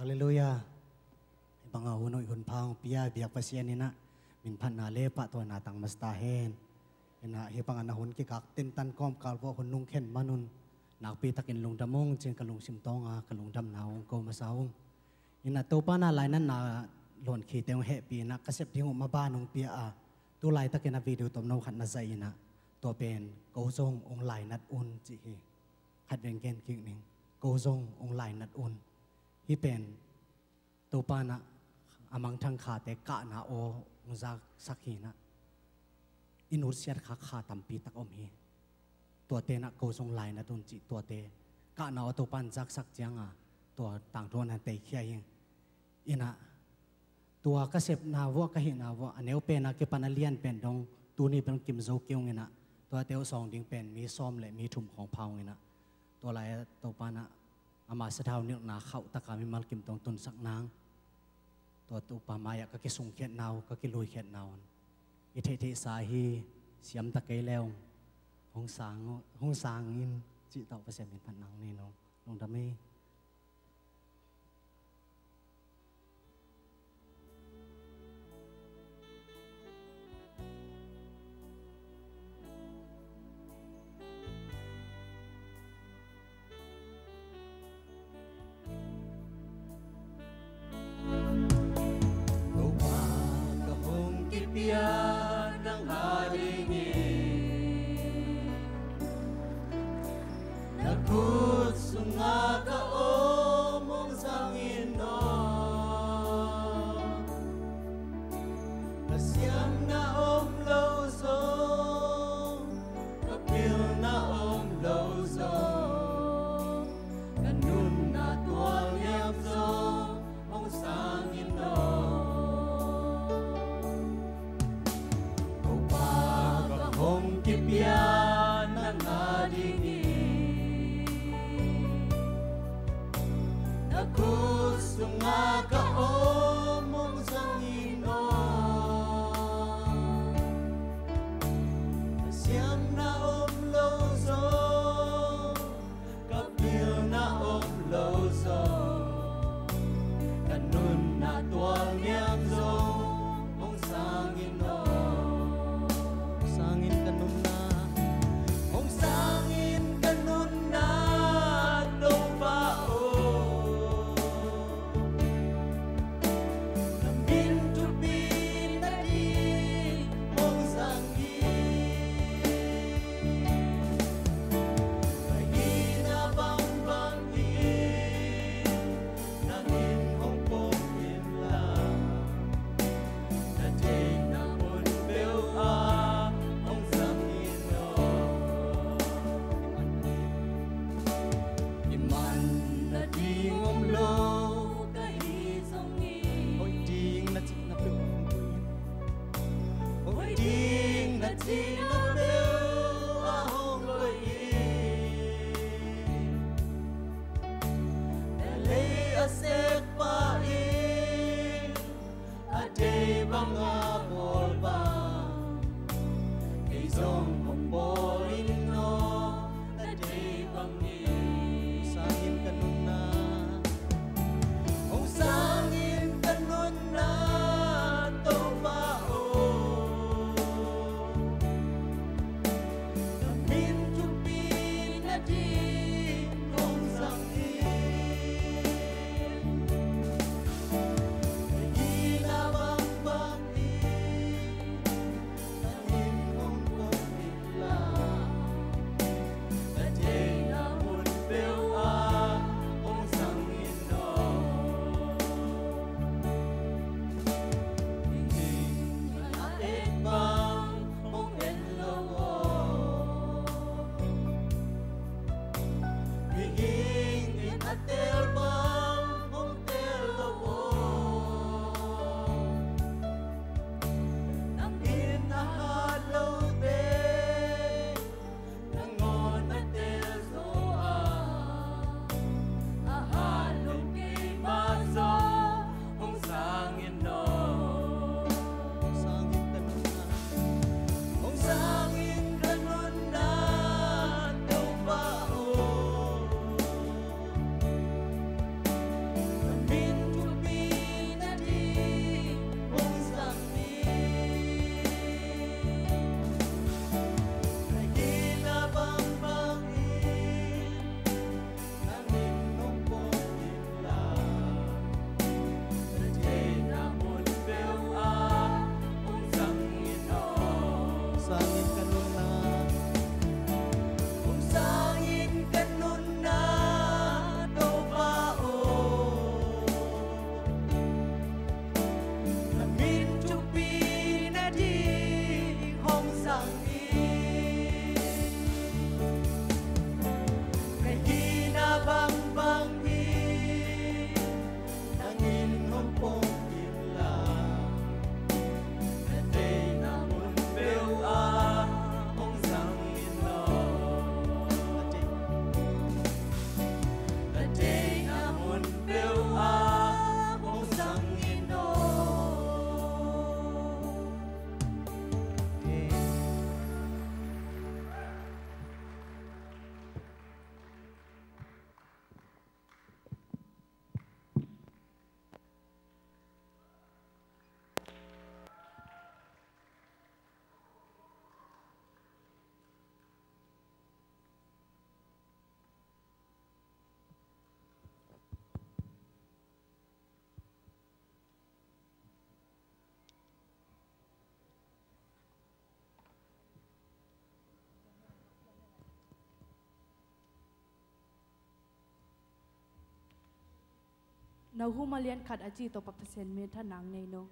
Halleluiah. Hih bangah hun hoih hun pha hong pia biak Pasian in ah minphatna le pahtawina tang masa ta hen. Ina hih bangah na hun kikak tentan kawmkal vuah hun nungkhen man un nakpi takin lungdam ung ci-in ka lungsim tawngah ka lungdamna hong ko masa ung. Ina Topa in ah lainatna luankhite hong hehpih in ah ka sep ding uh maban hong pia a, tu laitakin ah video tomno khat na zaih in ah, tua pen ko zong hong lainat un cih hi. Khat vei gen kik ning, ko zong hong lainat un. Hih pen Topa in ah a mangthang khate kahna aw hong zaksak hi in ah, i nutsiat kha kha tampi tak om hi. Tuate in ah ko zong lainat un cih tuate kahna aw Topa in zaksak ciangah tua tangthu in ah teikhia hi. Ina tua ka sepna vuah, ka hihna vuah, a neu pen a kipan a lian pen dong tuni pen kim zo kei ung ina, tuate uh sawng ding pen mi sawm le mi thum khawng pha ung ina, tua lai-ah Topa in ah ama sathau nilhna khauh taka mimal kim tawh hong tunsak nang, tua Topa mai-ah ka kisungkhiatna uh, ka kiluikhiatna uh i theihtheihsa hi. Siam ta kei le ung, hong sang, hong sang in cih tawh Pasian min phat nang ni nong, lungdam hi. Topa, ka hong kipia nang a ding hi. Na khut sungah ka om hong zang in aw. Ka siamna om lo zong, ka pilna om lo zong, ka nunna tual liam zong hong sang in aw. Topa, ka hong kipia nang a ding hi. Na khut sungah ka om hong zang in aw. Ka siamna om lo zong, Ka sekpa in a deih banga bawl bang, kei zong hong bawl ing aw, na deih bangin. Hong sang in ka nunna, hong sang in ka nunna, Topa aw. Na min thupi nading hong zang in. Na hihna bangbang in, na min hong pom in la, na deihna mun peuh ah hong zang in aw. Mihing in a et bang hong et lo aw. Mihing in a tel bang hong tel lo aw. Nang in a hat lote nangawn na tel zo a, a hat lo keima zong hong sang in aw. Hong sang in ka nunna, hong sang in ka nunna, Topa aw. Na min thupi nading hong zang in. Na hihna bangbang in, na min hong pom in la, na deihna mun peuh ah hong zang in aw. Hong sang in ka nunna, hong sang in ka nunna, Topa aw. Na min thupi nading hong zang in. Na hihna bangbang in, nang in hong pom in la, na deihna mun peuh ah hong zang in aw. Na deihna mun peuh ah hong zang in aw. Nahum a lian khat a ci tawh Pasian minthanna ngei no.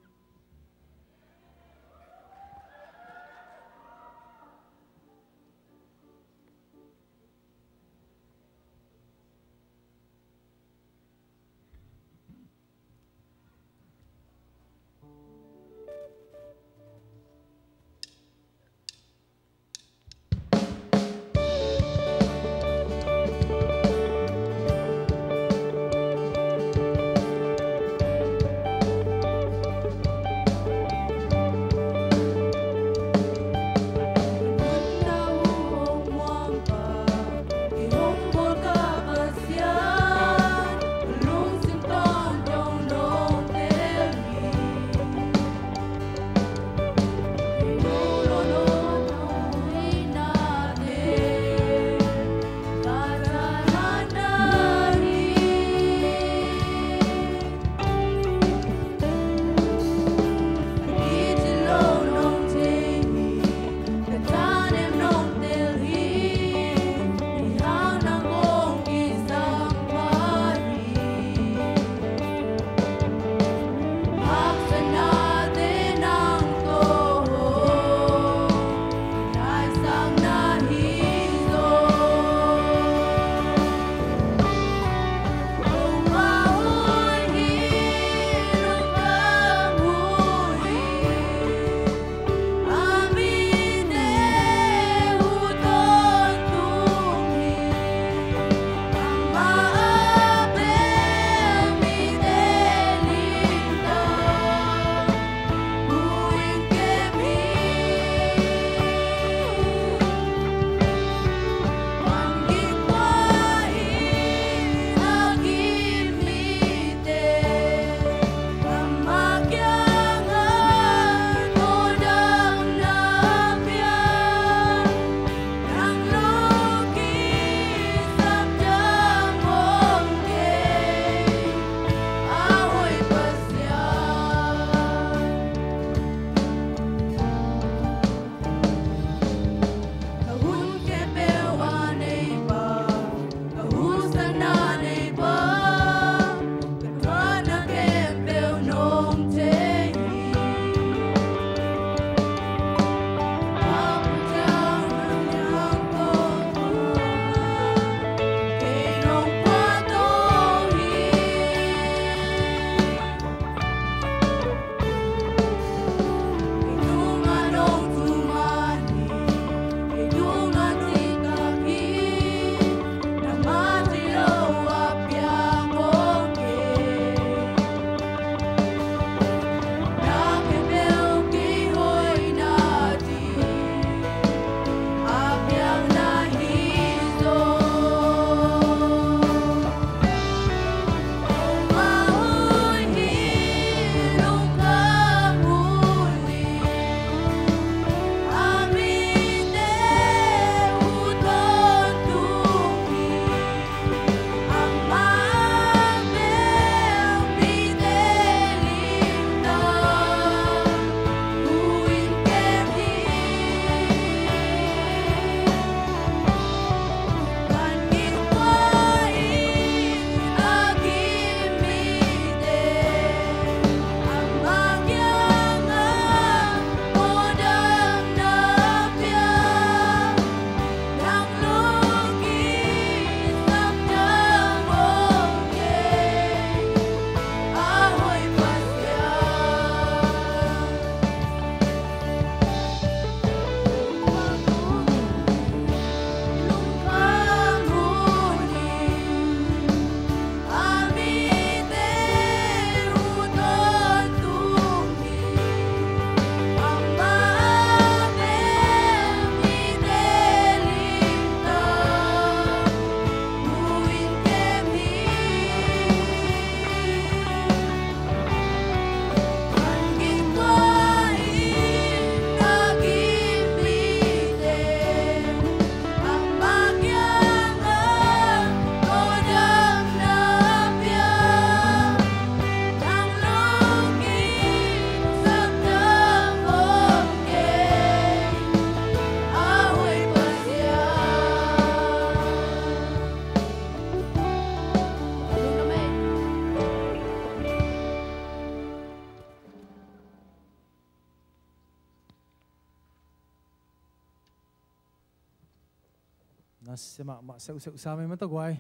Na sia mahmah seuhseuh sa mei mah tawh guai.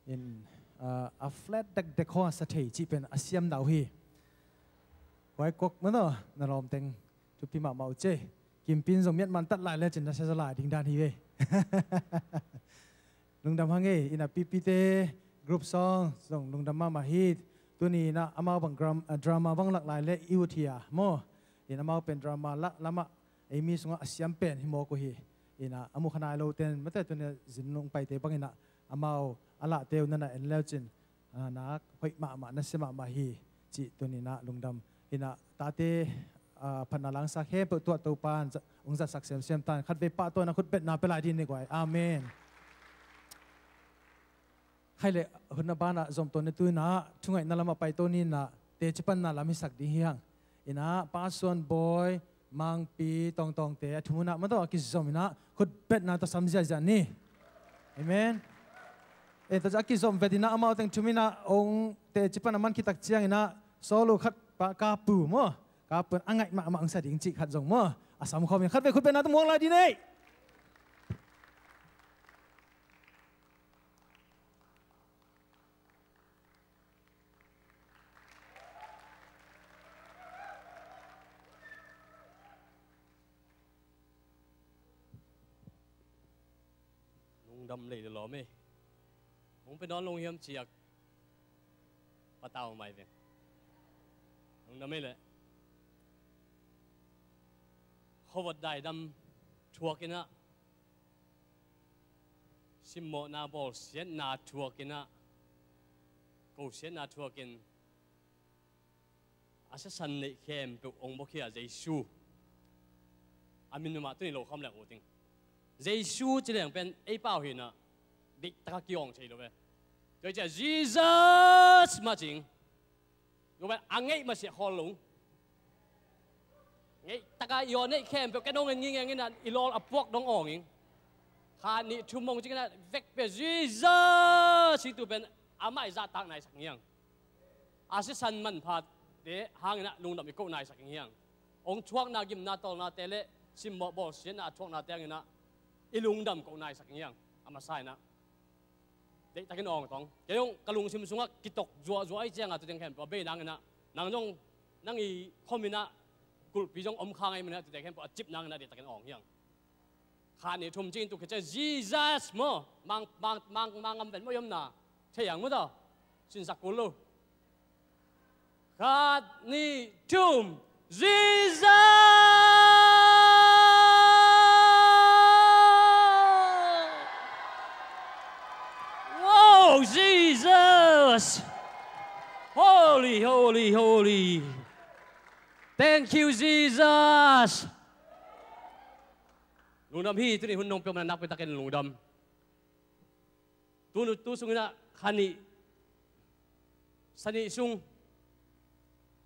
In, ah, a flat dekdek khawng a sa thei cih pen a siamna uh hi. Guai kok mah tawh na lawmteng thupi mahmah uh cei. Kimpin zong miat man tat lai lecin na sia zaw lai ding dan hi ve. Lungdam hang ei, in a pipite group song zong lungdam mahmah hi. Tuni in ah amau bang gram-, ah, drama bang lak lai le i ut hi a maw. In amau pen drama lak lamah ei mi sungah a siam pen hi mawk uh hi. In ah a mukha nai lo ten mate tuni a zin nung paite bangin ah amau a lahte uh na na en leucin, ah, nak hoih mahmah na sia mahmah hi cih tuni in ah lungdam. In ah tate, ah, phatna langsa khempeuh tuah Topa in za-, hong zatsak semsem ta in khatvei pahtawi in ah khutbetna pia lai ding ni guai. Amen. Khaih le hun a banah zom tawh ni tu in ah thungaihna lamah pai tawh ni in ah teci panna lam hisak ding hi hang. In ah Pa Suan Bawi, Mangpi, Tawngtawngte a thum hun ah mah tawh a kizom in ah khutbetna tawh sam ziahziah ni. Amen. Eh, tua ciang a kizom vet in ah amau teng thum in ah hong teci pan a man khit tak ciangin ah solo khat pa Kapu maw. Kapu in a ngaih mahmah hong sa ding cih khat zong maw. A sam khawm in khatvei khutbetna tawh muang lai ding ei. Lungdam lei le lawm ei. Hong pia nawn lo hiam ci-a patau mai veng. Lungdam ei leh. Khuavot daidam thuak in ah, simmawhna bawlsiatna thuak in ah, kosiatna thuak in, a sisan neih khempeuh hong buakhia Jesu. A min mah tuni lo khawm leng ut ing. Jesu ci leng pen ei pau hi in ah, deihtak a ki-awng thei lo ve. Tua hi ciah Jesus mah ci ing. Tua pen a ngeih masiah khawl lo. Ngeihtak a i aw neih khempeuh ken hong en ngingeng in ah i lawl a puak dong awng ing. Kha nih thum hong cing in ah vekpi-a Jesus hi, tu pen amah i zahtak naisak hi hang. A sisan manphate hangin ah lungdam i koh naisak hi hang. Hong thuakna gimna tawlnate le simmawh bawlsiatna a thuaknate hangin ah i lungdam koh naisak hi hang. A masa in ah deihtakin awng tawng. Kei zong ka lungsim sungah kitok zuahzuah ahih ciangin ah tu teng khempeuh a bei nangin ah, nang zong nang i khawm in ah kulhpi zong om kha ngei manin ah tu teng khempeuh a cip nangin ah deihtakin awng hi hang. Kha nih thum ci-in tu khit ciang Jesus maw. Mang, mang, mang, mang ngam ven maw i omna. Thei ang maw taw. Sinsak kul lo. Kha nih thum. Jesus! Wow, Jesus! Holy, holy, holy. Thank you, Jesus. Lungdam hi, tuni hun nong pia man a nakpi takin lungdam. Tu, tu sungin ah kha nih, sa nih sung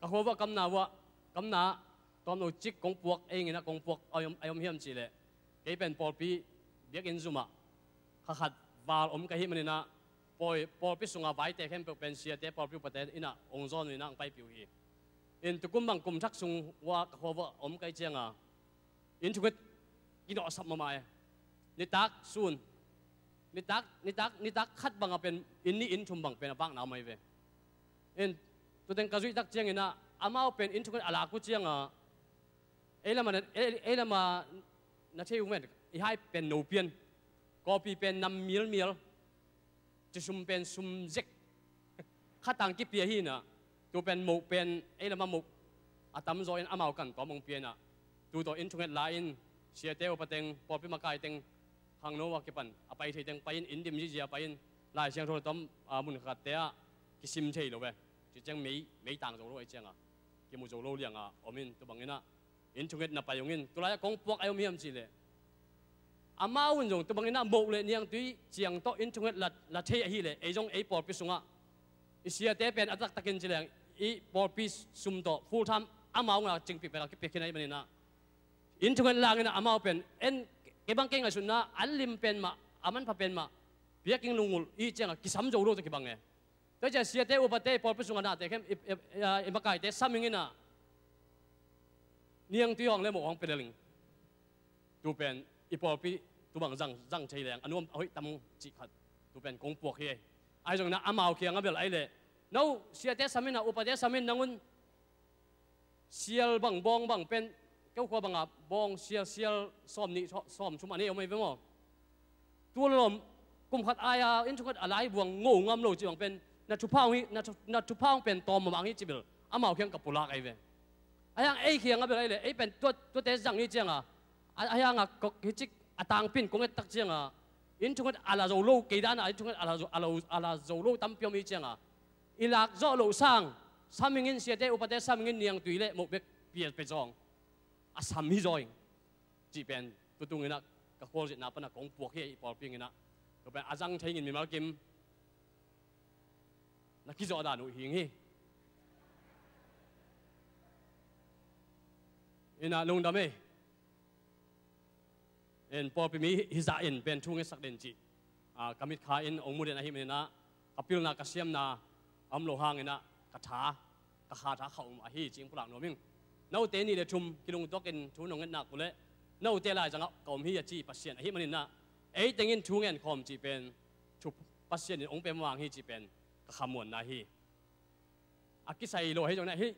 ka khua uah kamna uah, kamna ah tawmno cik kong puak, ei ngin ah kong puak a om, a om hiam cih leh, kei pen pawlpi biakinn zum ah kha khat val om ka hih manin ah, pawi, pawlpi sungah vaite khempeuh pen siate, pawlpi upate in ah hong zawn uh in ah hong paipih uh hi. In tukum bang kum thak sung uah ka khua uah om ka hih ciangin inn thunget kinawhsap mahmah e. Nitak sun, nitak, nitak, nitak khat bang a pen inn nih inn thum bang pen a vakna om ahi ve. In tu teng ka zuih tak ciangin ah amau pen inn thunget a lak uh ciangin ei lam a na, ei, ei lam a na thei uh ven, i hai pen no pian, kawpi pen nam mialmial, ci sum pen sum zek. Khatang kipia hi in ah, tu pen moh pen ei lam a moh a tamzaw in amau kan tawm hong pia in ah, tu tawh inn thunget la in, siate upa teng, pawlpi makai teng, khangno a kipan a pai thei teng pai in, inn dim zihziah pai in, Lai Siangtho le tawm, a, mun khatte ah kisim thei lo ve. Ci ciang mei, mei tang zo lo ahih ciangin kimu zo lo liangin om in, tu bangin ah inn thunget na pai ung in, tu lai-ah kong puak a om hiam cih leh, amau in zong tu bangin ah moh le niangtui ciang tawh inn thunget la, la thei ahih leh, ei zong ei pawlpi sungah i siate pen a taktakin ci leng i pawlpi sum tawh full time amau ngah cingpi pen a kipia khin ahih manin ah, inn thunget la-in ah amau pen en, kei bang kei ngaihsutna an lim pen mah, a manpha pen mah, biakinn lungulh i ciangin kisam zo lo tawh kibang e. Tua ciang siate upate, pawlpi sungah nate khem, i, i, i, i makaite sam ing in ah, niangtui hong le moh hong pia lel ing. Tu pen i pawlpi tu bang zang, zang thei leng a nuam a hoih tam cih khat tu pen kong puak hi. Ahi zongin ah amau kiangah bel ahih leh, no, siate sam in ah, upate sam in, nang un sial bang, bawng bang pen, kei khua bangah bawng sial, sial sawm nih, sawm thum a nei om ahi ve maw? Tu lawm kum khat ai-a inn thong khat a laibuang ngo ngam lo cih bang pen na thupha hong hi, na thu, na thupha hong pen tawm mahmah hi cih bel amau kiang ka pulak ahi ve. Ahi hang ei kiangah bel ahih leh, ei pen tua, tuate zang hi ciangah, a, ahi hangah kok hi cik a tangpi in kong et tak ciangah, inn thong khat a la zo lo, kei dan ah inn thong khat a la zo, a lo, a la zo lo tampi om hi ciangah, i lak zawh loh sang, saming in, siate upate saming in niangtui le moh bek pia pia zawng a sam hi zaw ing, cih pen tutung in ah ka khualzinna pan ah kong puak hi. I pawlpi in ah tua pen a zang thei ing in mimal kim na kizawh dan uh hi ing hi. In ah lungdam ei. En, pawlpi mi hi, hi zah in pen thu ngetsak den cih, a, ka mitkha in hong mu den ahih manin ah, ka pilna ka siamna a om lo hangin ah ka tha, ka kha tha kha um ahi cih pulak nuam ing. Note nih le thum kilungtuak in thu nong ngetnak uh leh note lai zangah ka om hi a ci Pasian ahih manin ah, ei teng in thu ngen khawm cih pen thu Pasian in hong pia mang hi cih pen ka khamuanna hi. A kisai lo hi zong na hi,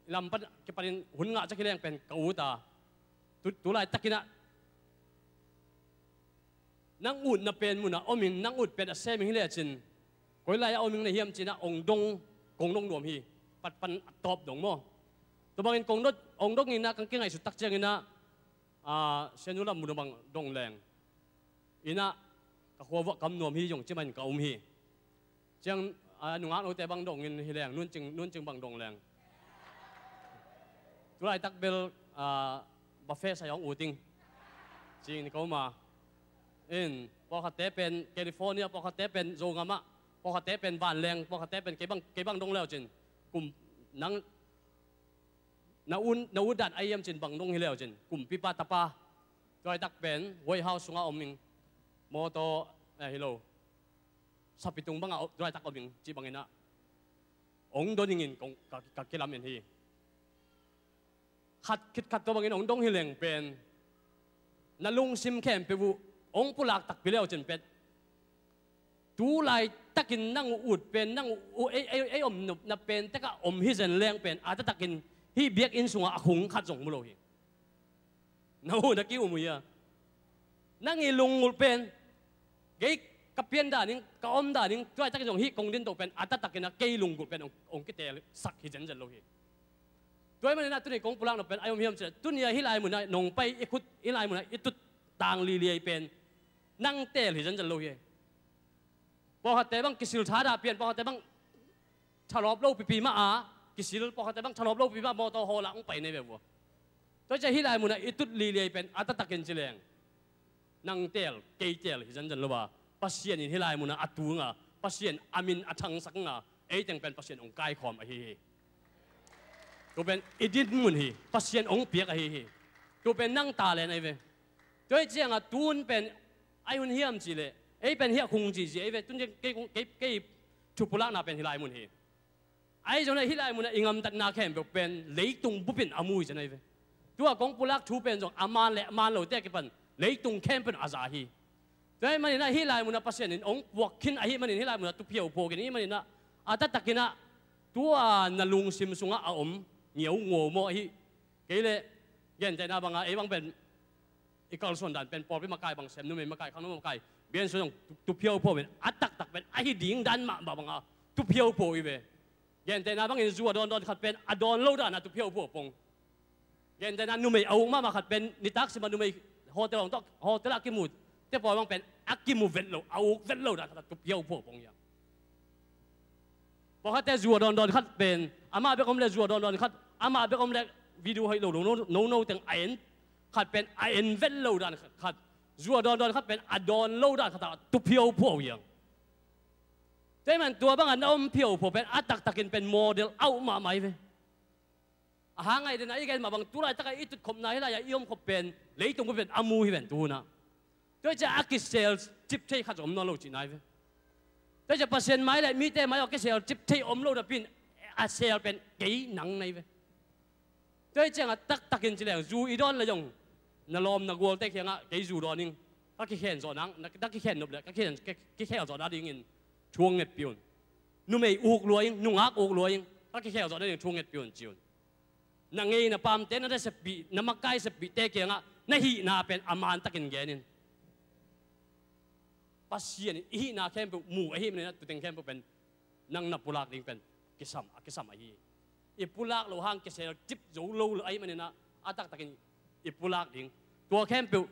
lam pan kipanin hun ngah ciang hi leng pen ka ut a, tu, tu laitakin ah nang utna pen mun ah om ing, nang ut pen a sem ing hi lecin, koi lai ah om ing na hiam ci-in ah hong dong, kong dong nuam hi. Pat pan a tawp dong maw? Tua bangin kong dot, hong dong in ah ka kingaihsut tak ciangin ah, a, Sianu Lam mun ah bang dong leng in ah ka khua vuah ka om nuam hi zong ci manin ka um hi. Ciang, a, nungak note bang dong in hi leng, nuncing, nuncing bang dong leng, tu laitak bel, a, buffet sai hong ut ing ci-in ka um a. In, pawlkhatte pen California, pawlkhatte pen Zogam ah, pawlkhatte pen vanleng, pawlkhatte pen kei bang, kei bang dong le uh cin, kum, nang na ut, na ut dan a hiam cin, bang dong hi le uh cin, kumpipa tapa, tu laitak pen White House sungah om ing, mawtaw, eh, hi lo, sapitung bangah tu laitak om ing cih bangin ah hong don ing in kong, ka, ka kilamen hi. Khat khit khat tua bangin hong dong hi leng pen na lungsim khempeuh uh hong pulak takpi le uh cin pen, tu laitakin nang uh ut pen, nang uh, ei, ei, ei om nopna pen tekah om hi zen leng pen, a taktakin hih biakinn sungah a khung khat zong mu lo hi. Na uh na ki-um uh hia? Nang i lungngulh pen, kei ka pian dan ing, ka om dan ing, tu laitakin zong hih kong din toh pen, a taktakin ah kei lunggulh pen hong, hong kitelsak hi zenzen lo hi. Tua ahih manin ah tuni kong pulak nop pen a om hiam cih leh, tuni ah hih lai mun ah nong pai i khut, hih lai mun ah i tut tang lili ei pen nang teel hi zenzen lo hi. Pawlkhatte bang kisil thadah pian, pawlkhatte bang thalawp lo pipi mah a kisil, pawlkhatte bang thalawp lo pipi mah a mawtaw hawl ah hong pai nei ve vua. Tua ciah hih lai mun ah i tut lili ei pen a taktakin ci leng nang teel, kei teel hi zenzen lo a, Pasian in hih lai mun ah a tung a, Pasian a min a thangsak a, ei teng pen Pasian hong kaikhawm ahi hi. Tu pen i dinmun hi, Pasian hong piak ahi hi. Tu pen nang talent ahi ve. Tua hi ciangah tun pen ai hun hiam cih leh, ei pen hiah khung cihcih ahi ve. Tun ciang kei, kei, kei thupulakna pen hih lai mun hi. Ahi zongin ah hih lai mun ah i gamtatna khempeuh pen leitung bup in a mu hi zen ahi ve. Tua kong pulak thu pen zong a man le a man lote a kipan leitung khempeuh in a za hi. Tua ahih manin ah hih lai mun ah Pasian in hong puak khin ahih manin, hih lai mun ah tu phiauphuak in ahih manin ah, a taktakin ah tua na lungsim sungah a om ngiaunguau maw ahi. Kei leh gentehna bangah ei bang pen i kalsuan dan pen pawlpi makai bang sem, numei makai, khangno makai, biakinn sung zong tu, tu phiauphuak in a taktak pen ahi ding dan mahmah bangah tu phiauphuak hi ve. Gentehna bangin zu a dawndawn khat pen a dawn lo dan a tu phiauphuak pong. Gentehna numei a uk mahmah khat pen nitak sim a numei hotel hong tawh, hotel ah a kimu te pawl bang pen a kimu vet lo, a uk vet lo dan khat a tu phiauphuak pong hi a. Pawlkhatte zu a dawndawn khat pen amah bek om le zu a dawndawn khat, amah bek om le video hoih lo lo no, no, no teng a en khat pen a en vet lo dan khat, zu a dawndawn khat pen a dawn lo dan khat a tu phiauphuak uh hi a. Tua ahih man tua bangah na om phiauphuak pen a taktakin pen model a uh mahmah hi ve. A hang ngaih den a i gen mah bang tu laitak a i tutkhopna hih lai-ah i omkhop pen leitung bup in a mu hi ven tu hun ah. Tua hi ciah a kisel cip thei khat zong om nawn lo cihna hi ve. Tua hi ciah Pasian mai le mite mai aw a kisel cip thei om lo napi in a sel pen kei nang na hi ve. Tua hi ciangah taktakin ci leng zu i dawn le zong na lawm na gualte kiangah kei zu dawn ing, Ka kikhen zawh nang, na, na kikhen nop le, ka kikhen, ka kikhel zawh nadingin thu hong ngetpih un. Numei uk lua ing, nungak uk lua ing, ka kikhel zawh nadingin thu hong ngetpih un ci un. Na ngei na pamte, na, na seppih, na makai seppihte kiangah na hihna pen a mantakin gen in. Pasian in i hihna khempeuh mu ahih manin a tuteng khempeuh pen nang na pulak ding pen kisam, a kisam ahi. I pulak loh hang kisel cip zo lo ahih manin a, a taktakin i pulak ding. Tua khempeuh,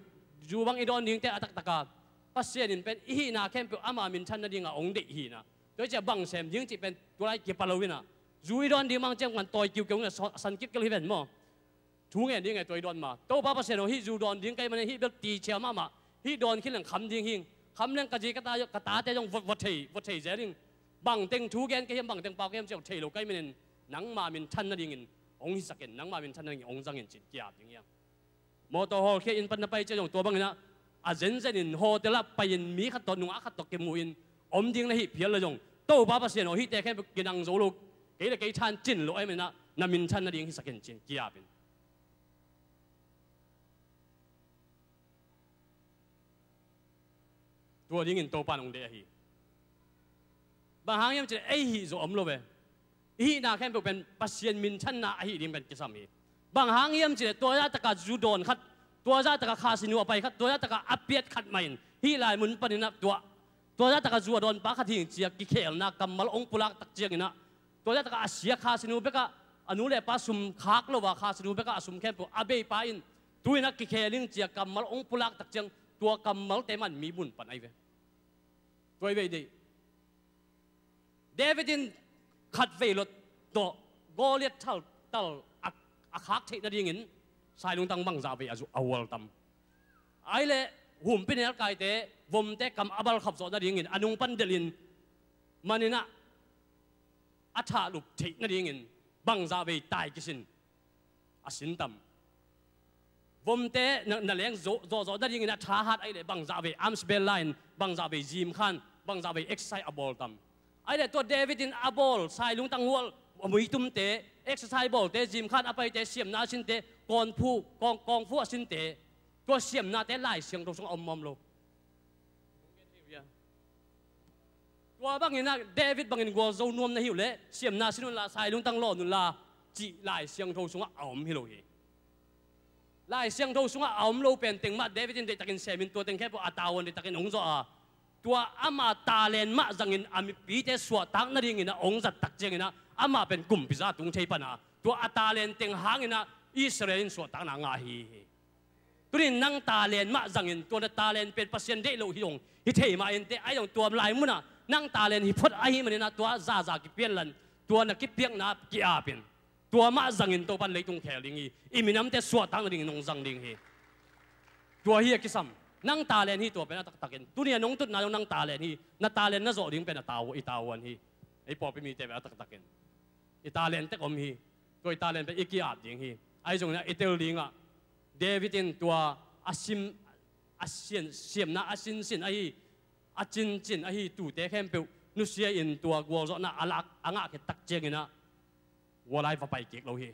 zu bang i dawn dingte a taktaka Pasian in pen i hihna khempeuh ama minthan nadinga hong deih hi na. Tua hi ciah bang sem ding cih pen tua lai kipa lo hi na. Zu i dawn ding bang ciang kan tawi kiukiu na, san kiukiu hi ven maw. Thu ngen ding e, tua i dawn ma. Topa Pasian aw, hih zu dawn ding ka hih manin hih bel ticia mahmah. Hih dawn khin leng kham ding hing. Kham leng ka zi ka ta, ka tate zong va, va thei, va thei zel ing. Bangteng thu gen ka hiam, bangteng pau ka hiam ci-a thei lo ka hih manin nangma minthan nadingin hong hisak in, nangma minthan nadingin hong zang in ci-in ki-ap ding hi hang. Mawtaw hawlkhia inn pan na pai ciah zong tua bangin ah a zenzenin hotel ah pai-in mi khat tawh, nungak khat tawh kimu-in om ding na hih phial le zong, Topa Pasian aw, hihte khempeuh kinang zo lo, kei le kei thancin lo ahih manin ah na minthan nading hisak in ci-in ki-ap in. Tua dingin Topa in hong deih ahi. Bang hang hiam cih leh ei hih zawh om lo ve. I hihna khempeuh pen Pasian minthanna ahi ding pen kisam hi. Bang hang hiam cih leh tua zah takah zu dawn khat, tua zah takah khasinu a pai khat, tua zah takah a piat khat mah in hih lai mun panin ah tua, tua zah takah zu a dawnpa khat hi ing ci-a kikhelna kammal hong pulak tak ciangin ah, tua zah takah a sia khasinu bekah a nu le pa sum khak lo a, khasinu bekah a sum khempeuh a beipa in tu-in ah kikhel ing ci-a kammal hong pulak tak ciang, tua kammalte mah in mi mun pan ahi ve. Tua i vei deih. David in khatvei lua tawh Goliath thaltal a, a khak theih nadingin sailungtang bangzah vei a zu, a hual tam. Ahih leh humpinelkaite vomte kam a balkhap zawh nadingin a nung pan delhin manin ah a thahlup theih nadingin bangzah vei tai kisin a sin tam. Vomte na, na leng zawh, zawh, zawh nadingin a thahat ahih leh bangzah vei arms bel la-in, bangzah vei gym khan, bangzah vei exercise a bawl tam. Ahih leh tua David in a bawl, sailungtang hual, a muitumte, exercise bawlte, gym khan a paite, siamna a sinte, kawngfu, kawng, kawngfu a sinte, tua siamnate Lai Siangtho sungah om mawm lo. Tua bangin ah David bangin gualzo nuam na hi uh leh siamna sin unla, sailungtang lawn unla cih Lai Siangtho sungah a om hi lo hi. Lai Siangtho sungah a om lo pen teng mah David in deihtakin semin tua teng khempeuh a tavuan deihtakin hong zawh a, tua ama talent mah zangin a mipite suahtak nadingin ah hong zat tak ciangin ah amah pen kumpi zah tung thei pan a, tua a talent teng hangin ah Israel in suahtakna ngah hi hi. Tunin nang talent mah zangin, tua na talent pen Pasian deih loh hi dong hi thei mah inteh, ahi zong tua lai munah nang talent hi phot ahih manin ah tua zaza kipianlan, tua na kipiakna ki-apin, tua mah zangin Topan leitung khel ding hi. I minamte suahtak nadingin hong zang ding hi. Tua hi a kisam. Nang talent hi tua pen a taktakin. Tuni a nong tutna zong nang talent hi. Na talent na zawh ding pen a tau, i tavuan hi. Ei pawlpi mite pen a taktakin i talent tek om hi. Tua i talent pen i ki-ap ding hi. Ahi zongin ah i tel dingah David in tua a sim, a sian, siamna a sinsin ahi, a cincin ahi tuute khempeuh nusia-in tua gualzawhna a lak, a ngah khit tak ciangin ah gualai va pai kik lo hi.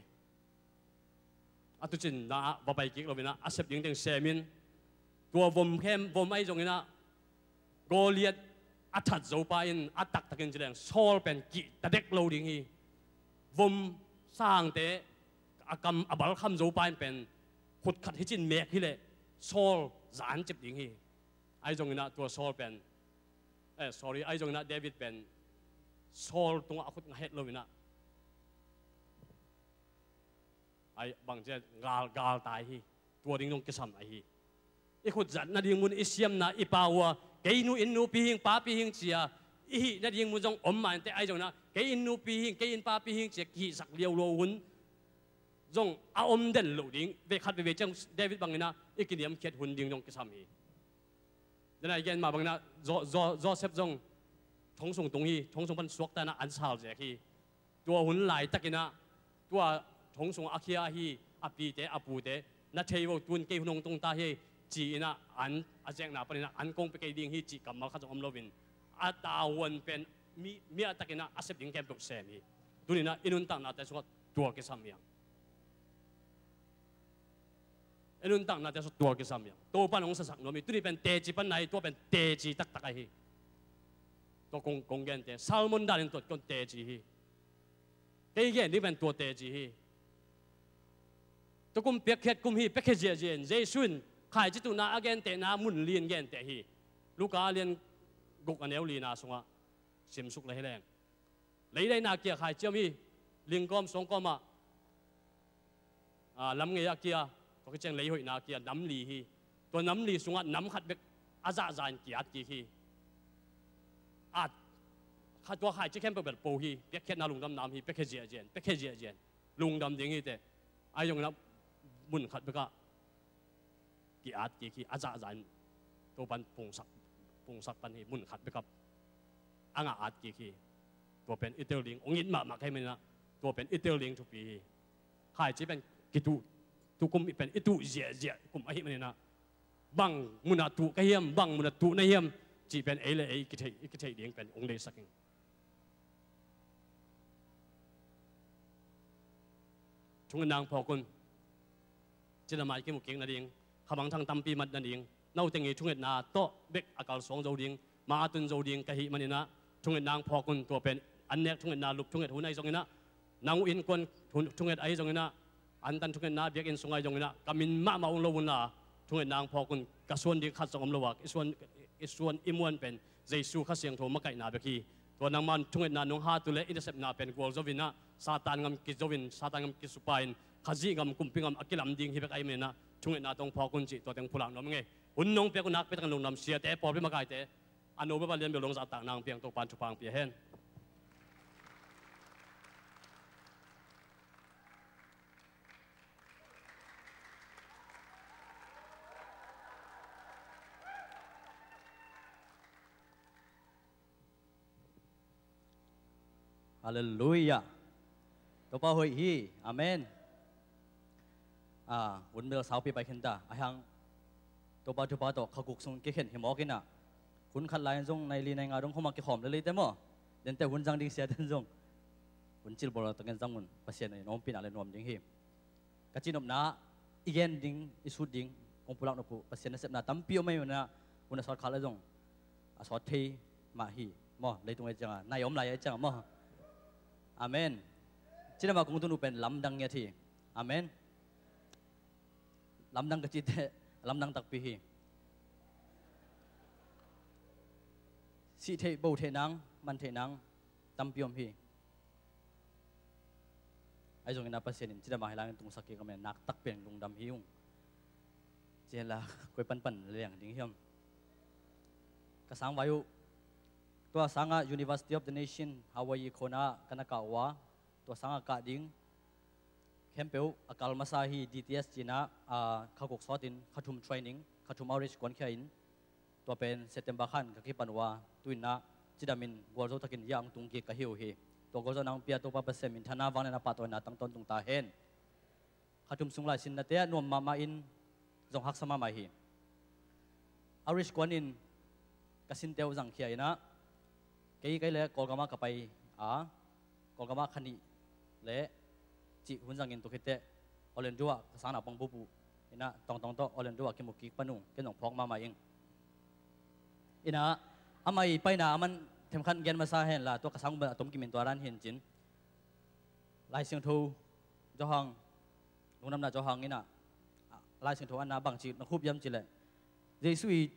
A tucinna ah va pai kik loin ah a sep ding teng semin, tua vom khem, vom ahi zongin ah Goliath a that zopa in a taktakin ci leng Saul pen kihta dek lo ding hi. Vom sangte a kam a balkham zopa in pen khut khat hicin mek hileh Saul zan cip ding hi. Ahi zongin ah tua Saul pen, eh, sorry, ahi zongin ah David pen Saul tungah a khut ngah het loin ah ai bang cia gal, gal tai hi. Tua ding zong kisam ahi. I khut zat nading mun, i siamna, i pau a, kei nu inn nupi hing, papi hing cia i hih nading mun zong om mah inteh, ahi zongin ah kei inn nupi hing, kei inn papi hing cia kihihsak liaulua hun zong a om den loh ding. Vei khat veivei ciang David bangin ah i kiniamkhiat hun ding zong kisam hi. Dena i gen mah bangin ah Jo-, Jo-, Joseph zong thong sung tung hi, thong sung pan suakta in ah an sal zek hi. Tua hun laitakin ah tua thong sungah a khia ahi a pite a pute, na thei vo, tun kei hun hong tung ta hi, ci-in ah an a zekna panin ah an kong pia kei ding hi cih kammal khat zong om loin a tavuan pen mi, mi a takin ah a sep ding khempeuh sem hi. Tunin ah i nuntaknate sungah tua kisam hi hang. E nuntaknate sung tua kisam hiam? Topan hong sasak nuam hi. Tuni pen teci panna hi. Tua pen teci taktak ahi. Tua kong, kong gente Salmon danin tuat kon teci hi. Kei gen ding pen tua teci hi. Tua kum piakkhiat kum hi, piakkhiat ziahziah in. Jesu in khaici tuhna a gentehna mun li in genteh hi. Luka lian guk a neu lina sungah simsuk le hi leng. Leidaina kia khaici om hi, lingkawm suangkawm ah, aa, lam ngei a kia, tua kiciang leihoihna a kia, nam li hi. Tua nam li sungah nam khat bek a zahzah in ki-at kik hi. At, kha tua khaici khempeuh bel po hi, piakkhiatna lungdamna om hi, piakkhiat ziahziah in, piakkhiat ziahziah in. Lungdam ding hi teh, ahi zongin ah mun khat bekah ki-at kik hi, a zahzah in Topan pungsak, pungsak pan hi, mun khat bekah a ngah at kik hi. Tua pen i tel ding, ong it mahmah ka hih manin ah, tua pen i tel ding thupi hi. Khaici pen kituh, tukum pen i tuh ziahziah kum ahih manin ah, bang munah tuh ka hiam, bang munah tuh na hiam, cih pen ei le ei i kitheih, i kitheih ding pen ong deihsak ing. Thungetna hong phawk un. Cidam ah i kimu kik nading, khamangthang tampi mat nading, nauteng i thungetna tawh bek a kalsuang zo ding, ma a tun zo ding ka hih manin ah, thungetna hong phawk un. Tua pen an nek thungetna, lup thunget hun ahi zongin ah, nang uh innkuan thunget ahi zongin ah, antan thungetna biakinn sung ahi zongin ah, ka min mahmah ong lo unla, thungetna hong phawk un. Ka suan ding khat zong om lo a, i suan, i suan i muan pen Jesu Kha Siangtho makaihna bek hi. Tua nangman thungetna nong hat uh leh i nasepna pen gualzo in ah, Satan gam kizo in, Satan gam kisupa in, Khazih gam, kumpi gam a kilam ding hi bek ahih manin ah, thungetna tawh hong phawk un cih tua teng pulak nuam ing e. Hun nong piak uh nakpi takin lungdam. Siate, pawlpi makaite, a no baba lian bel dong zahtakna hong piang, Topan thupha hong pia hen. Halleluiah. Topa hoih hi. Amen. A, hun bel saupi pai khin ta. Ahih hang Topa thupha tawh kha guk sung kikhen hi mawk in ah, hun khat lai-in zong nai li nai nga dong khawm a kikhawm lel hi teh maw. Denteh hun zang ding siaten zong hun cilbawl takin zang un. Pasian in ompihna le nuam ding hi. Ka cihnopna i gen ding, i sut ding kong pulak nop uh, Pasian nasepna tampi om ahih manin ah, hun a sawt khak leh zong a sawt thei mah hi. Maw, leitung ahih ciangin nai om lai ahih ciangin maw. Amen. Cidam ah kong tun uh pen lamdang ngiat hi. Amen. Lamdang ka cih teh lamdang takpi hi. Sih theih, bo theih nang, man theih nang tampi om hi. Ahi zongin ah Pasian in cidam ah hih lai-in tungsak kik a, nakpi takin lungdam hi ung. Ci hen la, koi panpan liang ding hiam? Ka sang vai uh, tua sangah University of the Nation Hawaii khawng ah ka na kah uh a, tua sangah kah ding khempeuh a kal masa hi. D T S ci-in ah, a, kha guk sawtin kha thum training, kha thum outreach kuankhia in, tua pen September khan ka kipan uh a, tu-in ah cidamin gualzo takin hih ah hong tung kik ka hi uh hi. Tua gualzawhna hong pia Topa Pasian min thang a, vanglian a pahtawina tang tawntung ta hen. Kha thum sung lai sinnate ah nuam mahmah in, zong haksa mahmah hi. Outreach kuanin ka sinte uh zangkhia in ah, kei, kei le Kawlgam ah ka pai a, Kawlgam ah kha nih le cih hun zangin, tua khit teh Orlando ah ka sang naupang bup uh in ah, tawngtawng tawh Orlando ah kimu kik pan ung, ken zong phawk mahmah ing. In ah, amah i paina a man themkhat gen masa hen la, tua ka sang uh a tom kim in tua dan hi in cin. Lai Siangtho Johan, Lungdamna Johan in ah, Lai Siangtho ah na bang ci na khup hiam cih leh, Jesu i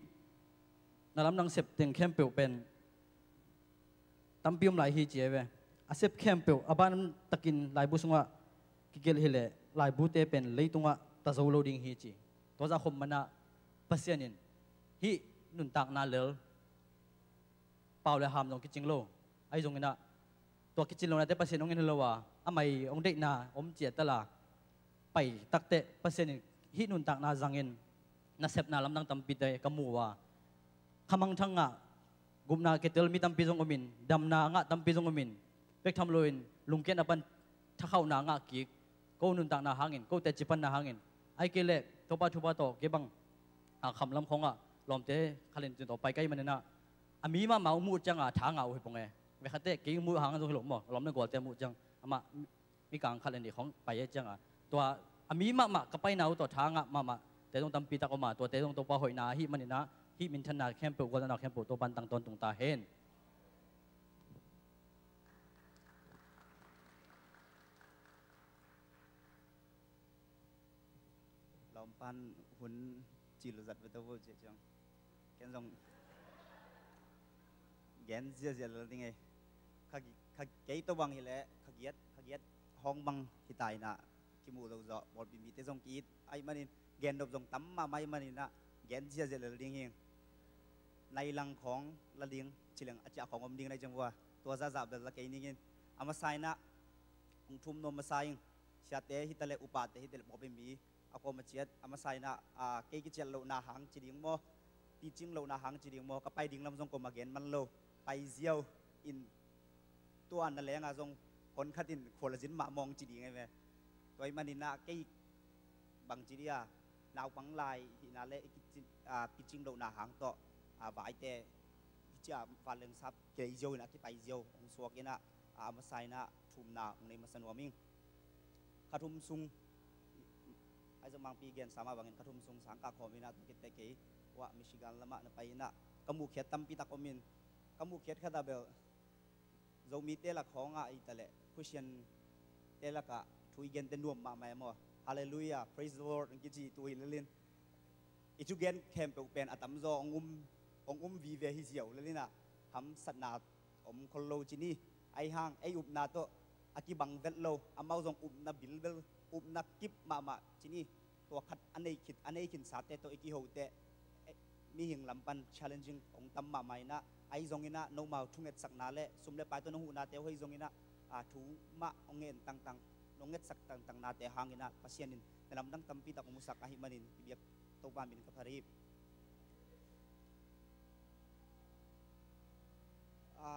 na lamdang sep teng khempeuh pen tampi om lai hi ci hi ve. A sep khempeuh a ban takin laibu sungah kigelh hi leh, laibute pen leitungah ta zo lo ding hi ci. Tua zah khop man ah Pasian in hih nuntakna lel pau le ham zong kicing lo. Ahi zongin ah, tua kicin lonate Pasian hong en hi lo a, amah i hong deihna om ciat ta la, pai tak teh Pasian in hih nuntakna zangin nasepna lamdang tampite ka mu uh a, khamangthang ngah, gupna kitel mi tampi zong om in, damna ngah tampi zong om in, pek tham loin lungkiatna pan thakhauhna ngah kik, ko nuntakna hangin, ko teci panna hangin. Ahih kei leh Topa thupha tawh kei bang, a, kham lam khawngah lawmte khalin tun tawh pai ka hih manin ah, a mi mahmah uh muh ciangin tha ngah uh hi pong e. Vekhatte kei muh hang zong hi lo maw, lawm le gualte muh ciang, amah mi, mikang khat le nih khawng pai e ciangin, tua a mi mahmah ka paina uh tawh tha ngah mahmah Te zong tampi tak om a, tuate zong Topa hoihna ahih manin ah, hih minthanna khempeuh, gualzawhna khempeuh Topa in tang tawntung ta hen. Lawmpan hun cil zat bete vo ciah ciang. Ken zong gen ziazia lel ding ei. Kha, kha kei tawh bang hileh, kha giat, kha giat hawng bang hi ta in ah, kimuh lo zawh, pawlpi mite zong ki-it ahih manin, gen nop zong tam mahmah ahih manin ah, gen ziazia lel ding hi. Nai lang khawng la ding, ci leng a ciah khawng om ding nai ciang vua. Tua zahzah bel la kei ning in. A masa in ah, hong thum nuam masa ing. Siate hi ta leh, upate hi ta leh, pawlpi mi a kuama ciat, a masa in ah, a, kei kiciat lohna hang ci ding maw, teaching lohna hang ci ding maw, ka pai ding lam zong kuama gen man lo, pai ziau in, tua na leng ah zong hon khat in khua la zin mah mawng ci ding ei ve. Tua ahih manin ah kei bang ci dih a, naupang lai hihna le i kicin, a, teaching lohna hang tawh, a, vaite hi ciah, vanleng sap kei ziau in ah kipai ziau hong suak in ah, a, a masa in ah thumna hong nei masa nuam ing. Kha thum sung, ahi zong Mangpi gensa mah bangin kha thum sung sangkah khawm in ah, tua khit teh kei uah Michigan lamah na pai in ah, ka muhkhiat tampi tak om in, ka muhkhiat khat ah bel, Zomite lak khawng ah hi ta leh, Christian te lakah thu i gente nuam mahmah e maw. Hallelujah, praise the Lord, hong kici tu hi lel in. I thugen khempeuh pen a tamzaw hong um, hong um vive hi ziau lel in ah, hamsatna om khol lo ci ni. Ahi hang ei upna tawh a kibang vet lo, amau zong upna bilbel, upna kip mahmah ci ni. Tua khat a nei khit, a nei khinsate tawh i kiho teh, eh, mihing lam pan challenging hong tam mahmah in ah, ahi zongin ah nomau thungetsakna le sum le pai tawh nong huhnate uh ahi zongin ah, a, thu mah hong ngen tangtang, nong ngetsak tangtangnate hangin ah Pasian in na lamdang tampi tak hong musak ahih manin i biak Topa min ka phat hi. A,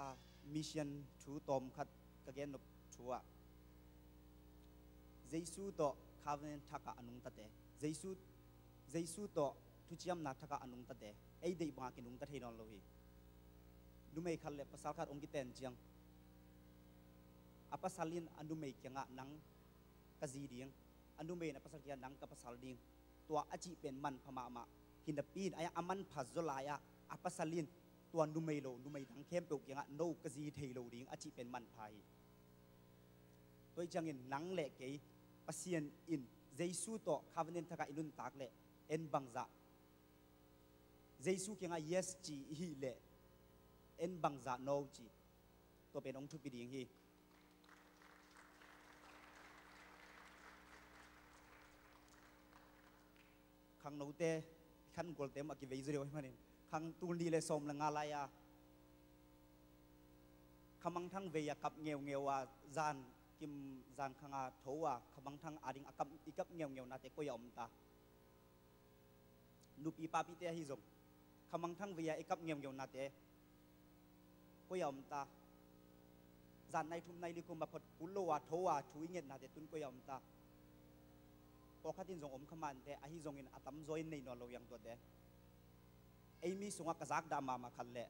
mission thu tawm khat ka gen nop thu ah, Jesu tawh covenant thak ah a nungtate, Jesu, Jesu tawh thuciamna thak ah a nungtate, ei deih bangah kinungta thei nawn lo hi. Numei khat le pasal khat hong kiten ciang, a pasal in a numei kiangah nang ka zi ding, a numei in a pasal kiangah nang ka pasal ding, tua a cih pen manpha mahmah hi napi in, a, a manpha zaw lai-ah a pasal in tua numei lo, numei dang khempeuh kiangah no ka zi thei lo ding a cih pen manpha hi. Tua hi ciangin nang le kei, Pasian in Jesu tawh covenant thak ah i nuntak leh en bangzah, Jesu kiangah yes ci i hih leh en bangzah no ci, tua pen hong thupi ding hi. Khangnote, khan gualte mah kivei zaw deuh ahih manin, khang tul nih le sawm le nga lai-a khamangthang vei a kap ngeungeu a, zan kim zan khang a tho a, khamangthang ading a kap, i kap ngeungeunate koi a om ta? Nupi papite ahi zong, khamangthang vei a i kap ngeungeunate koi a om ta? Zan nai thum nai li kum a phot kul lo a, tho a, thu i ngetnate tun koi a om ta? Pawlkhat in zong om kha mah inteh, ahi zongin a tamzaw in nei nawn lo hi hang tuate. Ei mi sungah ka zakdah mahmah khat le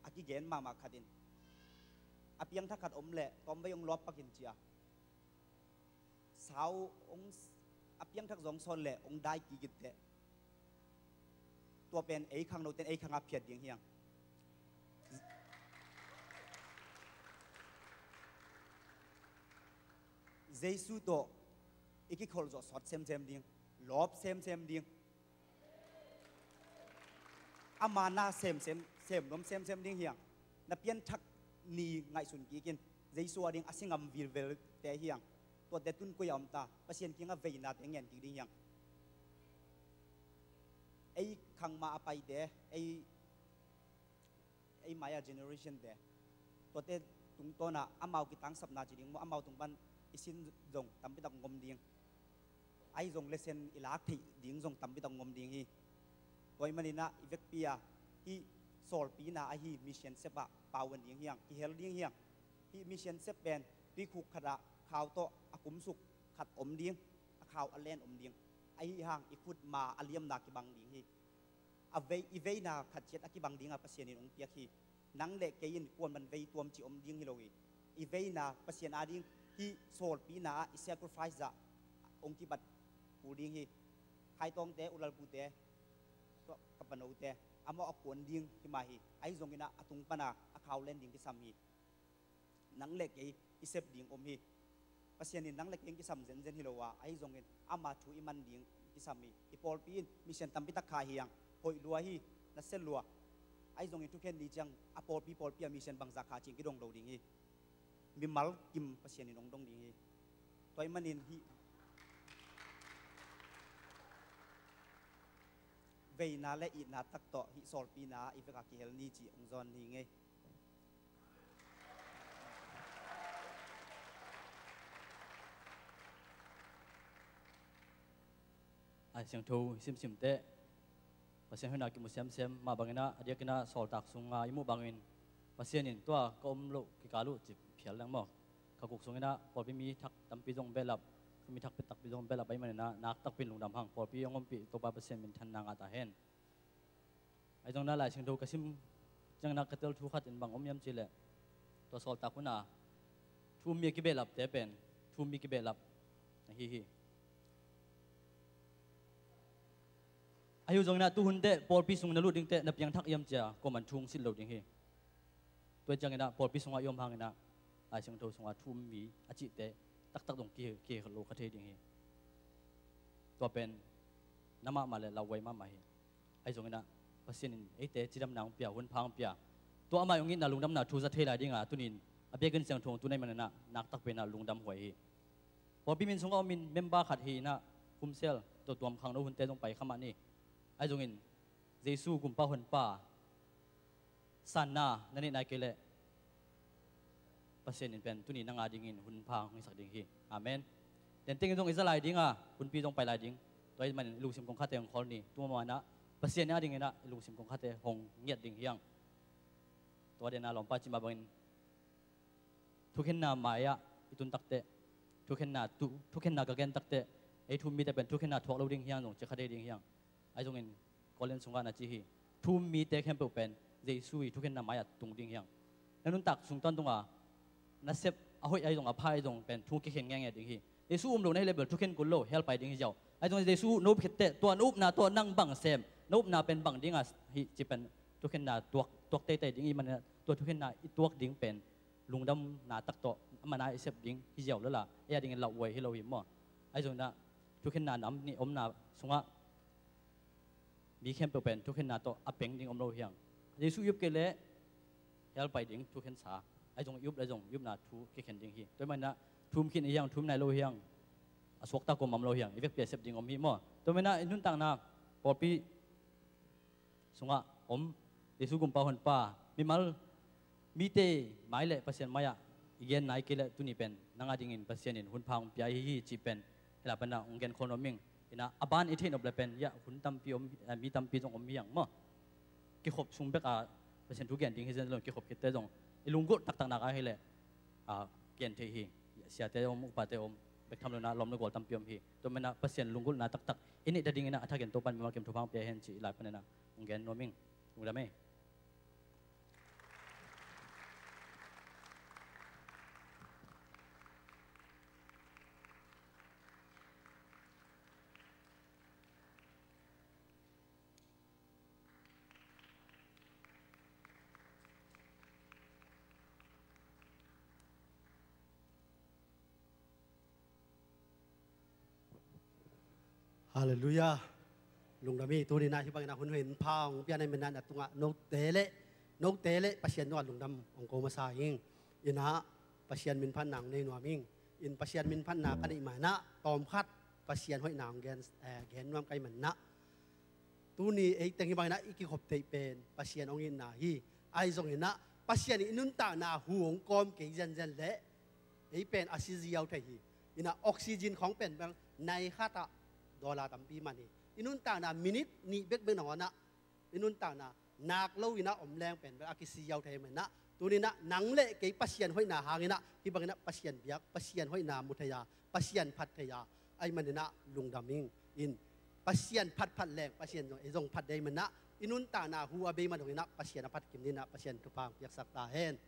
a kigen mahmah khat in, a piangthak khat om leh tawmvei hong lawp pak in ci a, sau hong, a piangthak zong sawt leh hong dai kik inteh, tua pen ei khangnote in ei khangah phiat ding hi hang. Jesu tawh i kikholh zawh sawt semsem ding, lawp semsem ding, ama na semsem, sem nuam semsem ding hi hang. Na pianthak ni ngaihsun kik in, Jesu ading a si ngam vilvelte hi hang. Tuate tun koi a om ta? Pasian kiangah veinate ngen kik ding hi hang. Ei khang mah a paite, ei, ei mai-a generation te, tuate tungtawnah amau kitangsapna ci ding maw, amau tung pan i sin zong tampi tak ngom ding. Ahi zong lesson i lak theih ding zong tampi tak ngom ding hi. Tua ahih manin ah i vekpi-a hih sawlpina ahi mission sep ah pau en ding hi hang, kihel ding hi hang. Hih mission sep pen tuikhuk khatah khau tawh a kumsuk khat om ding, a khau a len om ding. Ahi hang i khut ma a liamna kibang ding hi. A vei, i veina khat ciat a kibang dingah Pasian in hong piak hi. Nang le kei in kuaman vei tuam ci om ding hi lo hi. I veina Pasian ading hih sawlpina ah i sacrifice ah hong kibat kul ding hi. Khaitawngte, ulalpute, tua ka panote, amau a kuan ding hi mah hi. Ahi zongin ah a tung pana a khau len ding kisam hi. Nang le kei i sep ding om hi. Pasian in nang le kei kisam zenzen hi lo a, ahi zongin ama thu i man ding kisam hi. I pawlpi in mission tampi tak kha hi ang, hoih lua hi, nasia lua. Ahi zongin thukhen ni ciang a pawlpi pawlpi a mission bangzah kha cih kidong lo ding hi. Mimal kim Pasian in hong dong ding hi. Tua ahih manin hih veina le itna tak tawh hih sawlpina i vekah kihel ni cih hong zawn ni ngei. Ai Siangtho i simsim teh Pasian hoihna kimu semsem, mah bangin ah a diakin ah sawltak sunga i muh bangin Pasian in tua ka om loh kikal uh ci phial leng maw. Ka guk sungin ah pawlpi mi thak tampi zong behlap, mi thak takpi zong behlap ahih manin ah nak takpi in lungdam hang, pawlpi hong ompih Topa Pasian minthanna ngah ta hen. Ahi zongin ah Lai Siangtho ka sim ciangin ah ka tel thu khat in bang om hiam cih leh, tua sawltak hun a thu um mi a kibehlapte pen thu um mi kibehlap ahi hi. Ahi uh zongin ah tuhun teh pawlpi sung na lut ding teh na piangthak hiam cia kuaman thu hong silh lo ding hi. Tua ciangin ah pawlpi sungah i om hangin ah Lai Siangtho sungah thu um mi a cihte taktak dong ki, ki lo kha thei ding hi. Tua pen na mahmah le lauhuai mahmah hi. Ahi zongin ah Pasian in eite cidamna hong pia, hunpha hong pia, tua amah hong itna lungdamna thu za thei lai dinga tunin a biakinn siangtho hong tun ahih manin ah nak takpi in ah lungdam huai hi. Pawlpi min sungah om in member khat hi in ah kumsel tua tuam khangno hunte zong pai kha mah ni. Ahi zongin Jesu Gumpa Honpa sanna na neih nai kei leh Pasian in pen tuni nang a dingin hunpha hong hisak ding hi. Amen. Tenteng in zong i za lai dinga hunpi zong pai lai ding. Tua ahih manin i lungsim kong khate hong khawl ni. Tua manin ah Pasian a dingin ah i lungsim kong khate hong ngiat ding hi hang. Tua den a lawmpa cih mah bangin thukhenna mai-ah i tun takteh, thukhenna tu, thukhenna ka gen takteh, ei thu um mite pen thukhenna thuak lo ding hi hang zong ci kha thei ding hi hang. Ahi zongin Korin sungah na ci hi. Thu um mite khempeuh pen Jesu i thukhenna mai-ah tung ding hi hang. Na nuntak sung tawntunga na sep a hoih ahi zong a pha ahi zong pen thu kikhen ngenge ding hi. Jesu um lo na hih leh bel thukhen kul lo, hell pai ding hi ziau. Ahi zongin Jesu na up khit teh tua na upna tawh nang bang sem, na upna pen bang dinga hi ci pen thukhenna tuak, tuak teitei ding i hih manin ah tua thukhenna i tuak ding pen lungdamna tak tawh amah na i sep ding hi ziau lel a, ei a dingin lauhuai hi lo hi maw. Ahi zongin ah thukhenna nam nih omna sungah mi khempeuh pen thukhenna tawh a peng ding om lo hi hang. Jesu i up kei leh hell pai ding thukhensa. Ahi zong i up le zong i upna thu kikhen ding hi. Tua ahih manin ah thu um khin i hi hang, thu um nai lo hi hang, a suakta kuamah om lo hi hang, i vekpi a sep ding om hi maw. Tua ahih manin ah i nuntakna pawlpi sungah om Jesu Gumpa Honpa mimal mite mai le Pasian mai-ah i gen nai kei leh tuni pen nang a dingin Pasian in hunpha hong pia hi hi cih pen hih lai panin ah hong gen khol nuam ing. In ah a ban i theih nop leh pen hiah hun tampi om, eh, mi tampi zong om hi hang maw. Kikhop sung bek a Pasian thu gen ding hi zen lo, kikhop khit teh zong i lunggulh taktak nak a hi leh a, gen thei hi. Siate om, upate om, bek tham lo in ah lawm le gual tampi om hi. Tua manin ah Pasian lunggulhna taktak i neih ta dingin ah a thakin Topa'n mimal kim thupha hong pia hen cih hih lai panin ah hong gen nuam ing. Lungdam ei. Halleluiah. Lungdam hi. Tuni in ah hih bangin ah hun hoih in pha hong pia na hih manin ah na tungah note le, note le Pasian tungah lungdam hong ko masa ing. In ah Pasian min phatna hong nei nuam ing. In Pasian min phatna ka neih manin ah tawmkhat Pasian hoihna hong gen, eh, gen nuam ka hih manin ah tuni ei teng hih bangin ah i kikhop theih pen Pasian hong itna hi. Ahi zongin ah Pasian in i nuntakna hu hong kawm kei zenzen leh ei pen a si ziau thei hi. In ah oxygen khawng pen bel nai khat ah dollar tampi man hi. I nuntakna minute nih bekbek nangawn ah i nuntakna nak lo in ah om leng pen bel a kisi ziau thei hi. Manin ah tuni in ah nang le kei Pasian hoihna hangin ah hih bangin ah Pasian biak, Pasian hoihna mu thei a, Pasian phat thei a, ahih manin ah lungdam ing. In Pasian phatphat leng Pasian zong ei zong phat ding ahih manin ah i nuntakna hu a bei mah dongin ah Pasian a phat kim dingin ah Pasian thupha hong piaksak ta hen.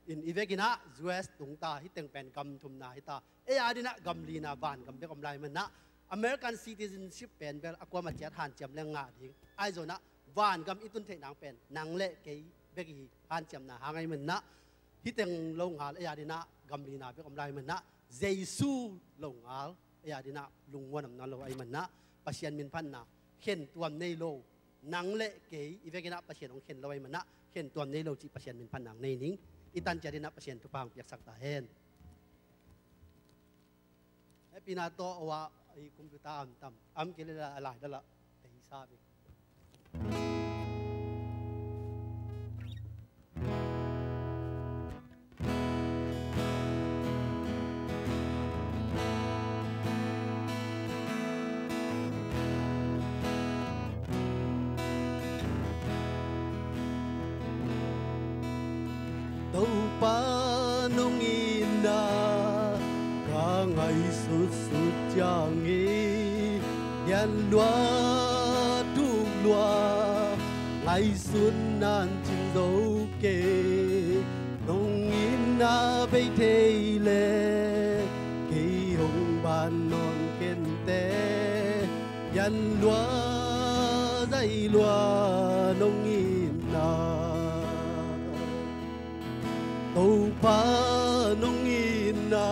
In i vekin ah U S tung ta, hih teng pen gam thumna hi ta. Ei a dingin ah gam lina vangam bek om lai manin ah American citizenship pen bel a kuamah ciat hanciam le ngah ding. Ahi zongin ah vangam i tun theih nang pen nang le kei bek i hanciamna hang ahih manin ah, hih teng lo ngal ei adingin ah gam lina bek om lai ahih manin ah, Jesu lo ngal ei adingin ah lungmuan om nawn lo ahih manin ah, Pasian minphatna khen tuam nei lo, nang le kei i vekin ah Pasian hong khen lo ahih manin ah khen tuam nei lo cih Pasian minphatna hong nei ning. I tan ciat in ah Pasian thupha hong piaksak ta hen. Hehpihna tawh a, i computer a om tam, a om kei leh a lai dah lah tei sa ve. Topa nong itna ka ngaihsutsut ciang i lian lua, thuk lua, ngaihsutna in cin zo kei. Nong itna bei thei leh kei hong ban nawn kei inteh. Lian lua, zaih lua nong itna, Topa nong itna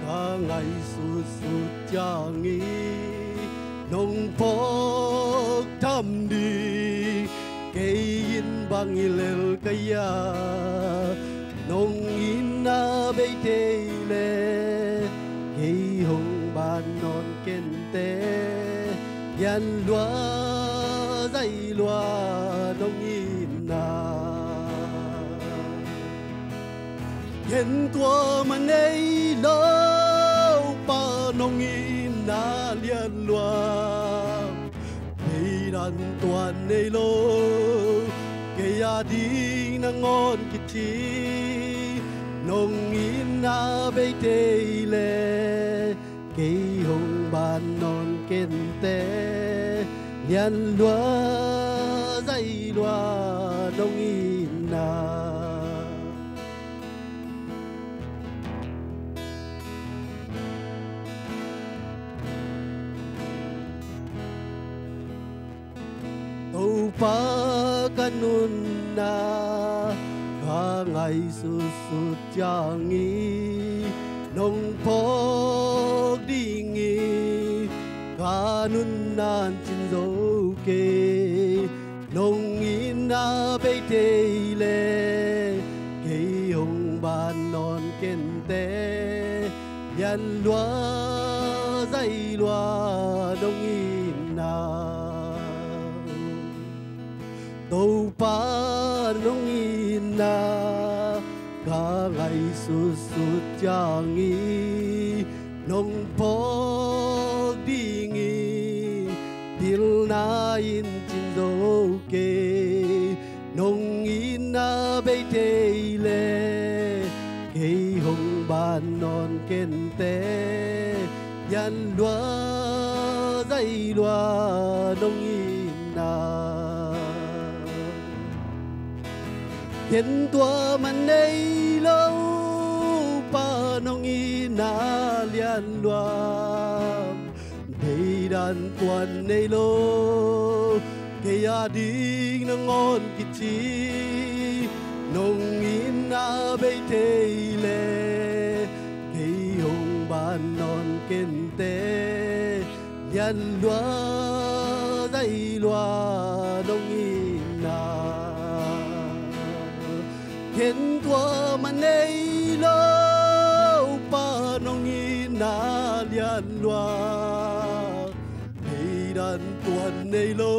ka ngaihsutsut ciang i nong phawk tham ding, kei in bang i lel ka hia. Nong itna bei thei leh kei hong ban nawn kei inteh. Lian lua, zaih lua nong itna, khen tuam a nei lo Pa nong itna lian lua. Deidan tuan nei lo, kei ading nangawn kici. Nong itna bei thei leh kei hong ban nawn kei inteh. Lian lua, zaih lua nong itna, Topa ka nunna ka ngaihsutsut ciang i nong phawk ding i ka nunna in cin zo kei. Nong itna bei thei leh kei hong ban nawn kei inteh. Lian lua, zaih lua nong itna, Topa nong itna ka ngaihsutsut ciang i nong phawk ding i pilna in cin zo kei. Nong itna bei thei leh kei hong ban nawn kei inteh. Lian lua, zaih lua nong itna, khen tuam a nei lo Pa nong itna lian lua. Deidan tuan nei lo, kei ading nangawn kici. Nong itna bei thei leh kei hong ban nawn kei inteh. Lian lua, zaih lua nong itna, khen tuam a nei lo Pa nong itna lian lua. Deidan tuan nei lo,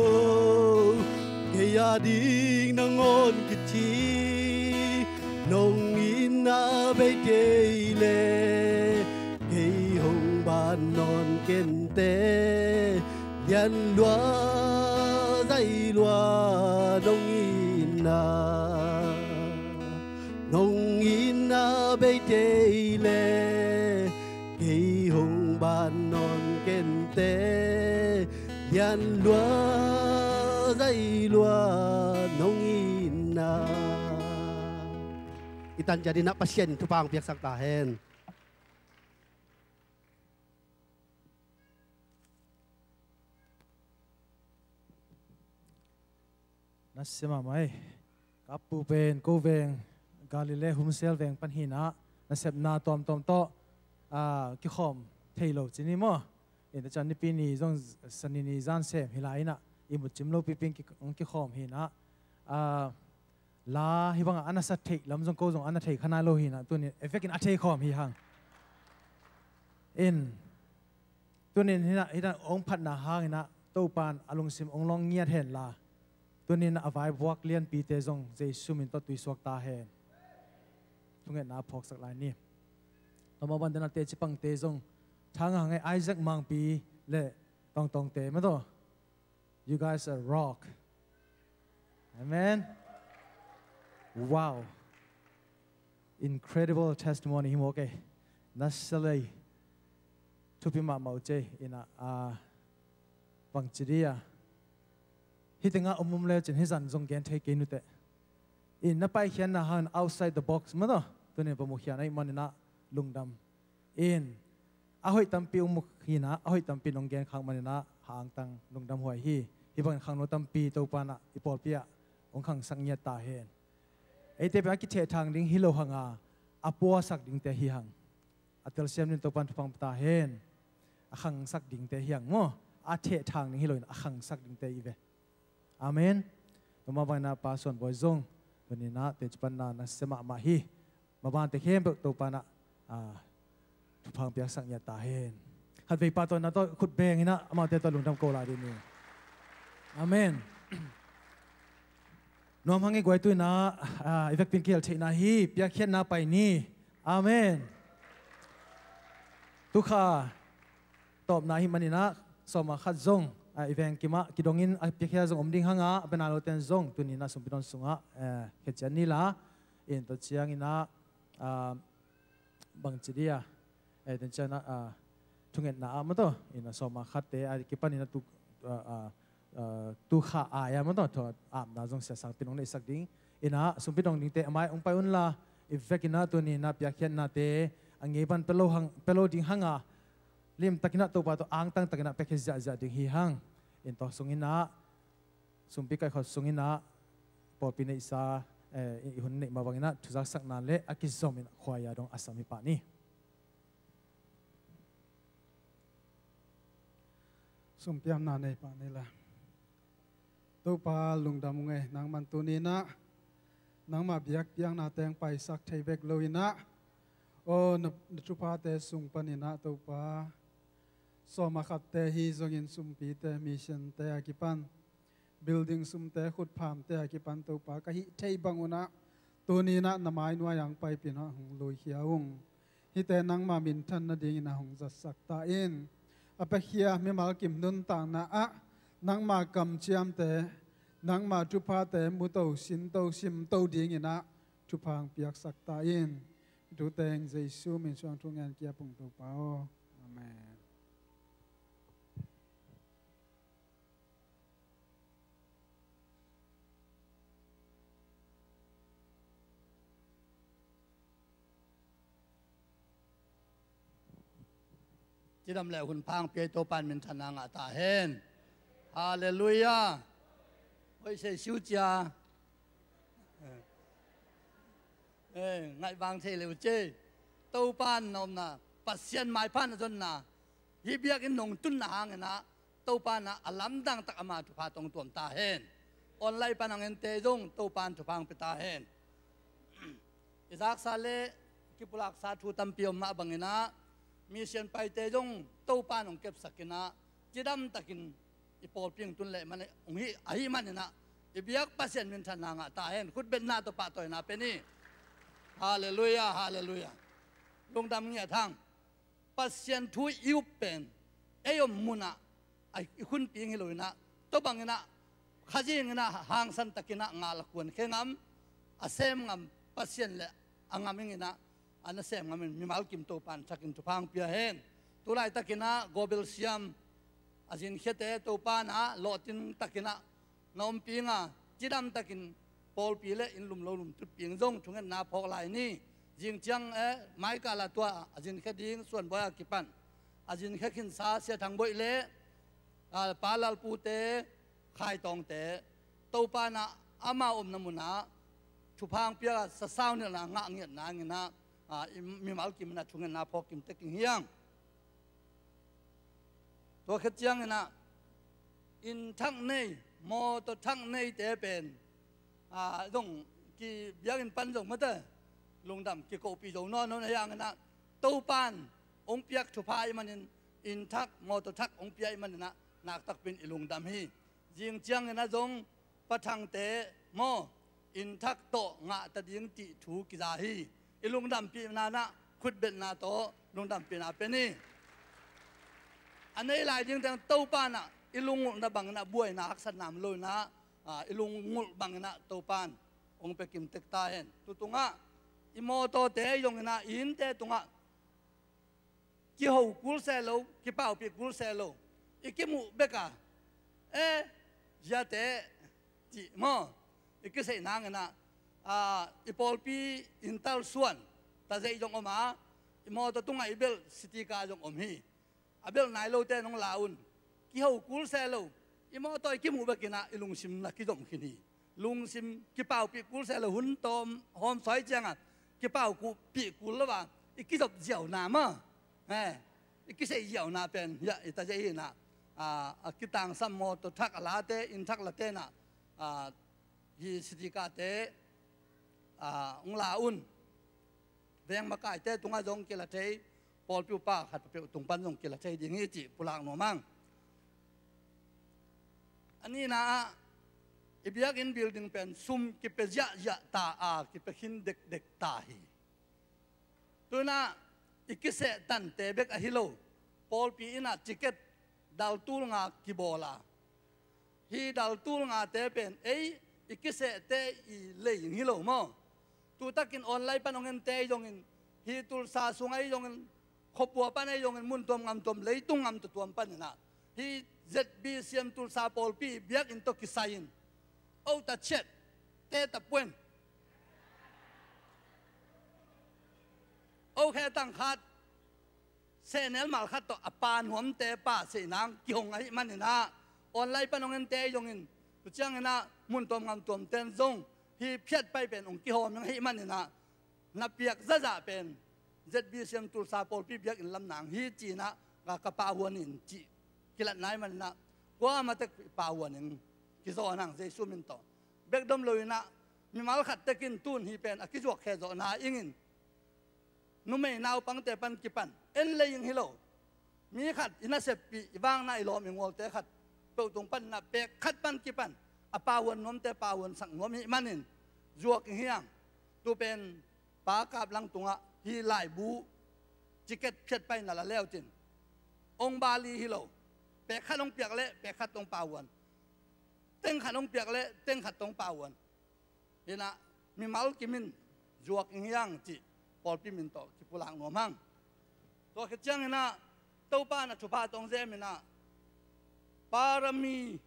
kei ading nangawn kici. Nong itna bei thei leh kei hong ban nawn kei inteh. Lian lua, zaih lua nong itna, nong itna bei thei leh kei hong ban nawn kei inteh. Lian lua, zaih lua nong itna. I tan ciat in ah Pasian in thupha hong piaksak ta hen. Nasia mahmah ei. Ka appu pen ko veng Galilee Humsel veng pan hi-in ah nasepna tuamtuam tawh, ah, kikhawm thei lo ci ni maw? Tua ciang Nipi ni zong Sani ni zan sem hi lai-in ah ihmut cim lopi-in ki, kikhawm hi-in ah, ah, la hih bangah a na sa theih lam zong ko zong a na thei kha nai lo hi-in ah tuni-in a vekin a thei khawm hi hang. In, tuni-in hih in ah, hih in ah hong phatna hangin ah Topa in a lungsim hong lawng ngiat hen la, tuni-in a vaipuak lianpite zong Jesu min tawh tuisuak ta hen. Thungetna phawksak lai ni. Tua mah bangin ah teci pangte zong, thang hang ei, Isaac Mangpi le Tongtongte mah tawh. You guys are rock. Amen. Wow. Incredible testimony hi mawk ei. Nasia lei. Thupi mahmah uh cei. In ah, ah, bangci dia. Hih tengah om om le cin hih zan zong gen thei kei nuteh. In na paikhiatna hangin outside the box mah tawh. Tuni-in va mukhia na hih manin ah lungdam. In, a hoih tampi hong mu hi-in ah, a hoih tampi nong gen khak manin ah, hong tang lungdam huai hi. Hih bangin khangno tampi Topa in ah i pawlpi ah hong khangsak ngiat ta hen. Eite pen a kithehthang ding hi lo hang a, a puasak dingte hi hang. A telsiam dingin Topa in thupha pia ta hen. A khangsak dingte hi hang maw. A thehthang ding hi lo-in a khangsak dingte hi ve. Amen. Tua mah bangin ah Pa Suan Bawi zong tuni-in ah teci panna nasia mahmah hi. Mabante khempeuh Topa in ah, ah, thupha hong piaksak ngiat ta hen. Khatvei pahtawina tawh khut bengin ah amaute tawh lungdam ko lai ding ni. Amen. Nuam hang ei, guai, tu-in ah, ah, i vekpi-in kihel theihna hi, piakkhiatna pai ni. Amen. Tu kha tawpna ahih manin ah, sawm a khat zong, ah, i veng kim ah kidongin a piakhia zong om ding hang a, a bia nai lote in zong tuni-in ah sumpi dawn sungah, eh, khia ciat ni la, in tua ciangin ah, ah, bangci dia, eh, tua ciangin ah, ah, thungetna ah mah tawh, in ah sawm a khatte a kipanin ah tu, ah, ah, ah, tu kha ai-a mah tawh, tua apna zong Sia Sangpi in hong neihsak ding. In ah sumpi dong dingte a mai hong pai un la, i vekin ah tuni-in ah piakkhiatnate a ngei pan pia lo hang, pia lo ding hang a, limtakin ah Topa tawh angtang takin ah piakhia ziahziah ding hi hang. In tua sungin ah, sumpi kaikhawm sungin ah, pawlpi neihsa, eh, i hun neih mah bangin ah thuzaksakna le a kizomin ah khuaia dong a sam hi pah ni. Sumpiamna nei pah ni la. Topa lungdam ung ei, nangman tuni-in ah nangmah biakpiakna teng paisak thei bek lo-in ah, aw, na, na thuphate sung panin ah Topa, sawm a khatte hi zongin sumpite, missionte a kipan, building sumte, khutphamte a kipan Topa ka hih theih bang un ah, tuni-in ah na mai nuai-ah hong paipih in ah hong luikhia ung. Hihte nangmah minthan nadingin ah hong zatsak ta in. A piakhia mimal kim nuntakna ah nangmah kamciamte, nangmah thuphate muto, sinto, simto dingin ah thupha hong piaksak ta in. Hih thu teng Jesu min suang thu ngen kiap ung Topa aw. Amen. Cidam le hun pha hong pia Topa in minthanna ngah ta hen. Halleluiah. Hoih sei siu cia. Eh, ngaih vang thei leu ce. Topa in na omna, Pasian maipha na zonna, hih biakinn nong tunna hangin ah Topa in ah a lamdang tak ama thupha tawh hong tuam ta hen. Online pan hong ente zong Topa in thupha hong pia ta hen. I zaksa le kipulaksa thu tampi om mah bangin ah, mission paite zong Topa in hong kepsak in ah, cidam takin i pawlpi hong tun leh man hong hi, ahih manin ah, i biak Pasian minthanna ngah ta hen. Khutbetna tawh pahtawina pia ni. Halleluiah, halleluiah. Lungdam ngiat hang. Pasian thu i up pen ei om munah a i khunpi hi lo-in ah, tua bangin ah Khazih in ah hangsan takin ah ngal a kuankhia ngam, a sem ngam Pasian le a ngam in ah, a nasem ngam in mimal kim Topa in thakin thupha hong pia hen. Tulaitakin ah Gobel siam a zinkhiate Topa in ah lawhtin takin ah na ompih in ah, cidam takin pawlpi le inn lum lo lum tutpih in zong thungetna phawk lai ni. Zing ciang, eh, Maika la tua a zinkhia ding Suan Bawi a kipan a zinkhia khinsa Sia Thang Bawi le, ah, Pa Lalpute, Khai Tawngte, Topa in ah ama omna munah thupha hong piak a, sasau nilhna ngah ngiat nadingin ah, ah, i mimal kim in ah thungetna phawk kim tek ing hi hang. Tua khit ciangin ah inn thak nei, mawtaw thak neite pen, ah, zong ki biakinn pan zong mate lungdam kikohpih zo nawn lo na hi hangin ah, Topa'n hong piak thupha ahih manin, inn thak, mawtaw thak hong pia ahih manin ah, naktakpi in i lungdam hi. Zing ciangin ah zong Pa Thangte maw, inn thak tawh ngah ta ding cih thu kiza hi. I lungdampihna in ah khutbetna tawh lungdampihna pia ni. A nei lai dingte Topa'n ah i lungngulhna bangin ah buaina haksatna om lo in ah, ah, i lungngulh bangin ah Topa'n hong pia kim tek ta hen. Tutungah i mawtawte ahi zongin ah, i innte tungah kiho kul se lo, kipaupih kul se lo, i kimuh bek a, eh, ziate cih maw, i kiseih nadingin ah, ah, i pawlpi inntal suan tazeih zong om a, i mawtaw tungah i belh city car zong om hi. A belh nai lote nong la un. Kiho kul se lo, i mawtaw i kimuh bek in ah i lungsim na kizom khin hi. Lungsim kipaupih kul se lo, hun tawm hawm sawi ciang a kipaupih kul lo a, i kizop ziauna maw, eh, i kiseih ziauna pen hiah i tazeih hi in ah, ah, a kitangsam mawtaw thak a late, inn thak late in ah, ah, hi city car te, ah, hong la un. Veng makaite tungah zong kila thei, pawlpi upa khat peuh tung pan zong kila thei ding hi cih pulak nuam hang. A nihna ah, i biakinn building pen sum kipia ziahziah ta a, kipia khin dekdek ta hi. Tu-in ah i kiseh tante bek ahi lo, pawlpi in ah ticket dal tul nga kibawl a, hih dal tul ngate pen ei i kisehte i lei hi lo maw. Tutakin online pan hong ente ahi zongin, hih Tulsa sung ahi zongin, khuapua pan ahi zongin, mun tuam gam tuam, leitung gam tuamtuam panin ah, hih Z B C M Tulsa pawlpi biakinn tawh kisai-in, o ta chiat, te ta puen, o khe tang khat, sehnel mal khat tawh a pa nuamte pa seihna hong kihong ahih manin ah, online pan hong ente ahi zongin, tu ciangin ah mun tuam gam tuamte'n zong hih phiatpai pen hong kihawm ahih manin ah, na piak zahzah pen Z B C M Tulsa pawlpi biakinn lam nang hi ci-in ah, ka, ka Pa Huan in cih kilatna ahih manin ah, kuamah tek Pa Huan in kizawn hang, Jesu min tawh. Bek dom lo-in ah, mimal khat tek in tu-in hih pen a kizuak khe zawh nadingin, numei naupangte pan kipan, en lei ing hi lo, mi khat i naseppih, i vakna, i lawm i gualte khat peuh tung panin ah, pek khat pan kipan a Pa Huan nuamte Pa Huan sak nuam ahih manin zuak ing hi hang. Tu pen Pa Kap Lang tungah hih laibu ticket phiatpai na la leucin, hong bali hi lo, pek khat hong piak leh pek khat tawh Pa Huan, teng khat hong piak leh teng khat tawh Pa Huan. Hi-in ah mimal kim in zuak ing hi hang cih pawlpi min tawh kipulak nuam hang. Tua khit ciangin ah Topa in a thupha tawh hong zem in ah, parami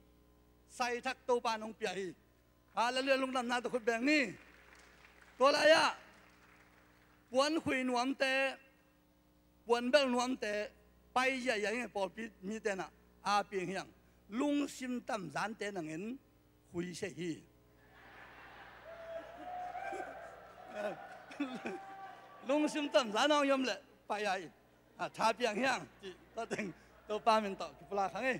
sai thak Topa in hong pia hi. Halleluiah, lungdamna tawh khut beng ni. Tua lai-ah puan khui nuamte, puan belh nuamte pai ziahziah ing e, pawlpi mite'n ah a piang hi hang. Lungsim tamzante nangin khui sei hi. Lungsim tamzan hong om leh pai a, i, a, tha piang hi hang cih tua teng Topa min tawh kipulak hang e.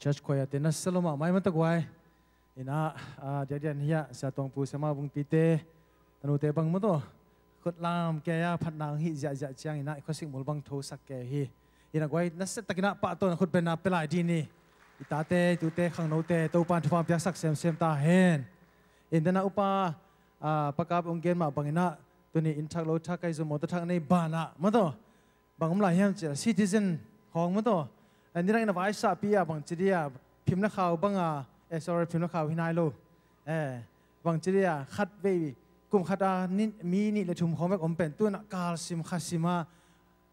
Church choir te na salo mahmah mah ta guai. Ina, ah, diakdiak in hiah Sia Tawngpu, Sia Mah Vungpi te, tanu te bang maw taw, khut lam kei a phatna hong hih ziahziah ciang ina i khuasik mul bang thosak kei hi. Ina guai, na siat takin ah pahtawina khutbenna pia lai dih ni. I tate, i tute, khangnote, Topa'n thupha piaksak semsem ta hen. In dena upa, ah, Pa Kap hong gen mah bangin ah, tuni inn thak lo thak, kai zum mawtaw thak nei banah maw taw, bang om lai hiam cih, citizen khawng maw taw. Eh, nidang in a vaisahpih a bang ci dih a, phim le khau bang a, eh, sorry, phim le khau hi nai lo. Eh, bang ci dih a, khat vei, kum khat a ni, mi nih le thum khawng bek om pen, tu in ah kal sim kha sim a,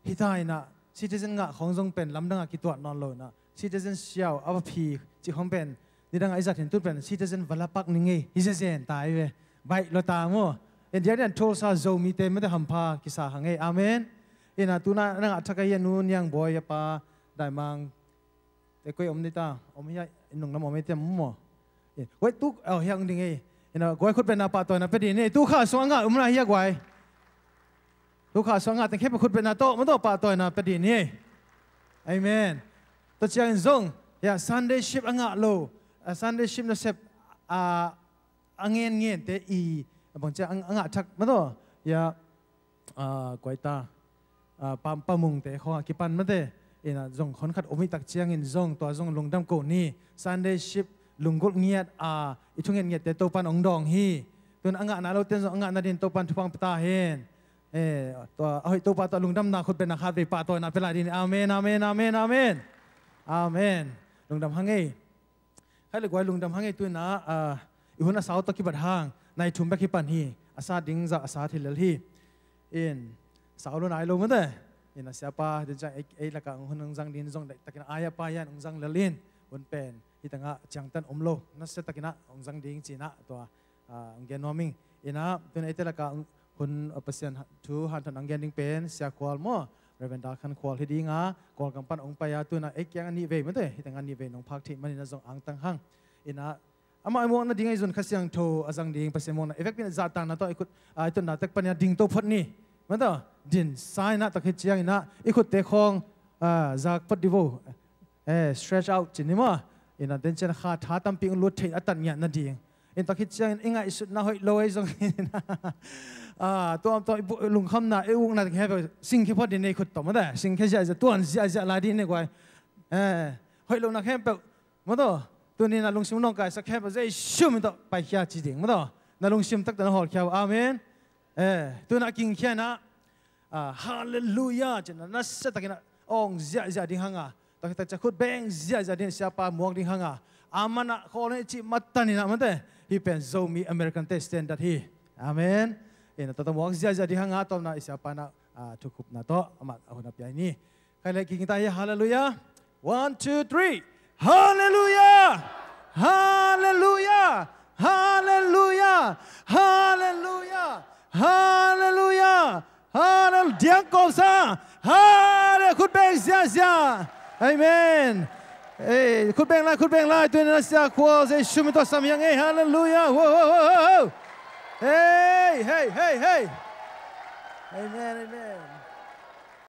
hi ta in ah, citizen ngah khawng zong pen lamdang a kituat nawn lo in ah, citizen siau a va phi cih khawng pen, nidang a i zat hi in, tu pen citizen va la pak ning ei, hi zenzen ta ei ve. Baih lua ta maw. In diakdiak in Tulsa Zomite mate hampha kisa hang ei. Amen. Ina tu in ah na ngah thak a hi a, Nu Niang Bawi, a pa Dai Mang te, koi om ni ta, om hi a, i nung lam om ei te maw. Eh, guai tu, oh, hiah hong ding ei. Ina guai, khutbenna pahtawina pia dih ni. Tu kha sung a ngah om na hiah guai. Tu kha sung a ngah teng khempeuh khutbenna tawh maw taw pahtawina pia dih ni. Amen. Tua ciangin zong, ya, Sunday Ship a ngah lo, ah, Sunday Ship nasep, ah, a ngen ngente i, bang ci a, a ngah thak maw taw, ya, ah, guai ta, ah, pa, Pa Mungte khawng a kipan mate, ina zong khon khat om i tak ciangin zong tua zong lungdam ko ni. Sunday Ship lunggulh ngiat a, i thu ngetngette Topa'n hong dawng hi. Tu in a ngah nai lote zong a ngah nading Topa'n thupha pia ta hen. Eh, tua, a hoih Topa tawh lungdamna khutbenna khat vei pahtawina pia lai dih ni. Amen, amen, amen, amen. Amen. Lungdam hang ei. Khai le guai, lungdam hang ei. Tu in ah, ah, i hun a sau tawh kibat hang, nai thum bek hi pan hi. A sat ding zah a sat hi lel hi. In, sau lo nai lo mate. In a siapa, den ciang ei, ei lakah hun hong zang ding zong daih takin a, ai a pa hian hong zang lel in. Hun pen hi tangah ciangtan om lo, na siat takin ah hong zang ding ci in ah tua, ah, hong gen nuam ing. In ah, tu in eite lakah hun, uh, Pasian thu hanthawn hong gen ding pen Sia Khual maw, Reverend Dal Khan Khual hi ding a, Kawlgam pan hong pai a, tu in ah ei kiang a nih vei mate, hi tangah nih vei nong phak theih manin ah zong angtang hang. In ah, amah i muak nading a i zun Kha Siangtho a zang ding Pasian muakna i vekpi in ah zahtakna tawh i khut, ah, i tutna tek panin ah ding to phot ni. Mate, din sa in ah, tua khit ciangin ah i khutte khawng, ah, zak phot dih vo. Eh, stretch out ci ni maw. In ah den ciang kha tha tampi hong lut thei a, tat ngiat nading. In tua khit ciangin i ngaihsutna hoih lo ei zong in, ah, tuamtuam i bu-, lungkhamna, i ukna khempeuh singkhia phot dih ni, khut tawh mate. Singkhia ziahziah, tuan ziahziah lai dih ni guai. Eh, hoih lohna khempeuh maw taw, tuni in ah lungsim nong kaisak khempeuh Jesu min tawh paikhia ci ding maw taw. Na lungsim taktak na hawlkhia uh. Amen. Eh, tu in ah kingkhia in ah, ah, Halleluiah ci in ah, na siat takin ah, awng ziahziah ding hang a, tua khit tak ciang khut beng ziahziah ding, siapa muak ding hang a, a man a khawl ni cih matanin a, mate, hih pen Zomi American te standard hi. Amen. Ina, tua tawh muak ziahziah ding hang a, tawpna i siapa na, ah, thukhupna tawh amah a hun a pia ni. Khai le kik ta hi. Halleluiah. One, two, three. Halleluiah. Halleluiah. Halleluiah. Halleluiah. Halleluiah. Halleluiah. Diang kawmsa. Halleluiah. Khut beng ziahziah. Amen. Ei, khut beng lai, khut beng lai. Tuni na sia khua Jesu min tawh sam hiang ei. Halleluiah. Wo, wo, wo, wo, wo. Hey, hey, hey, hey. Amen, amen.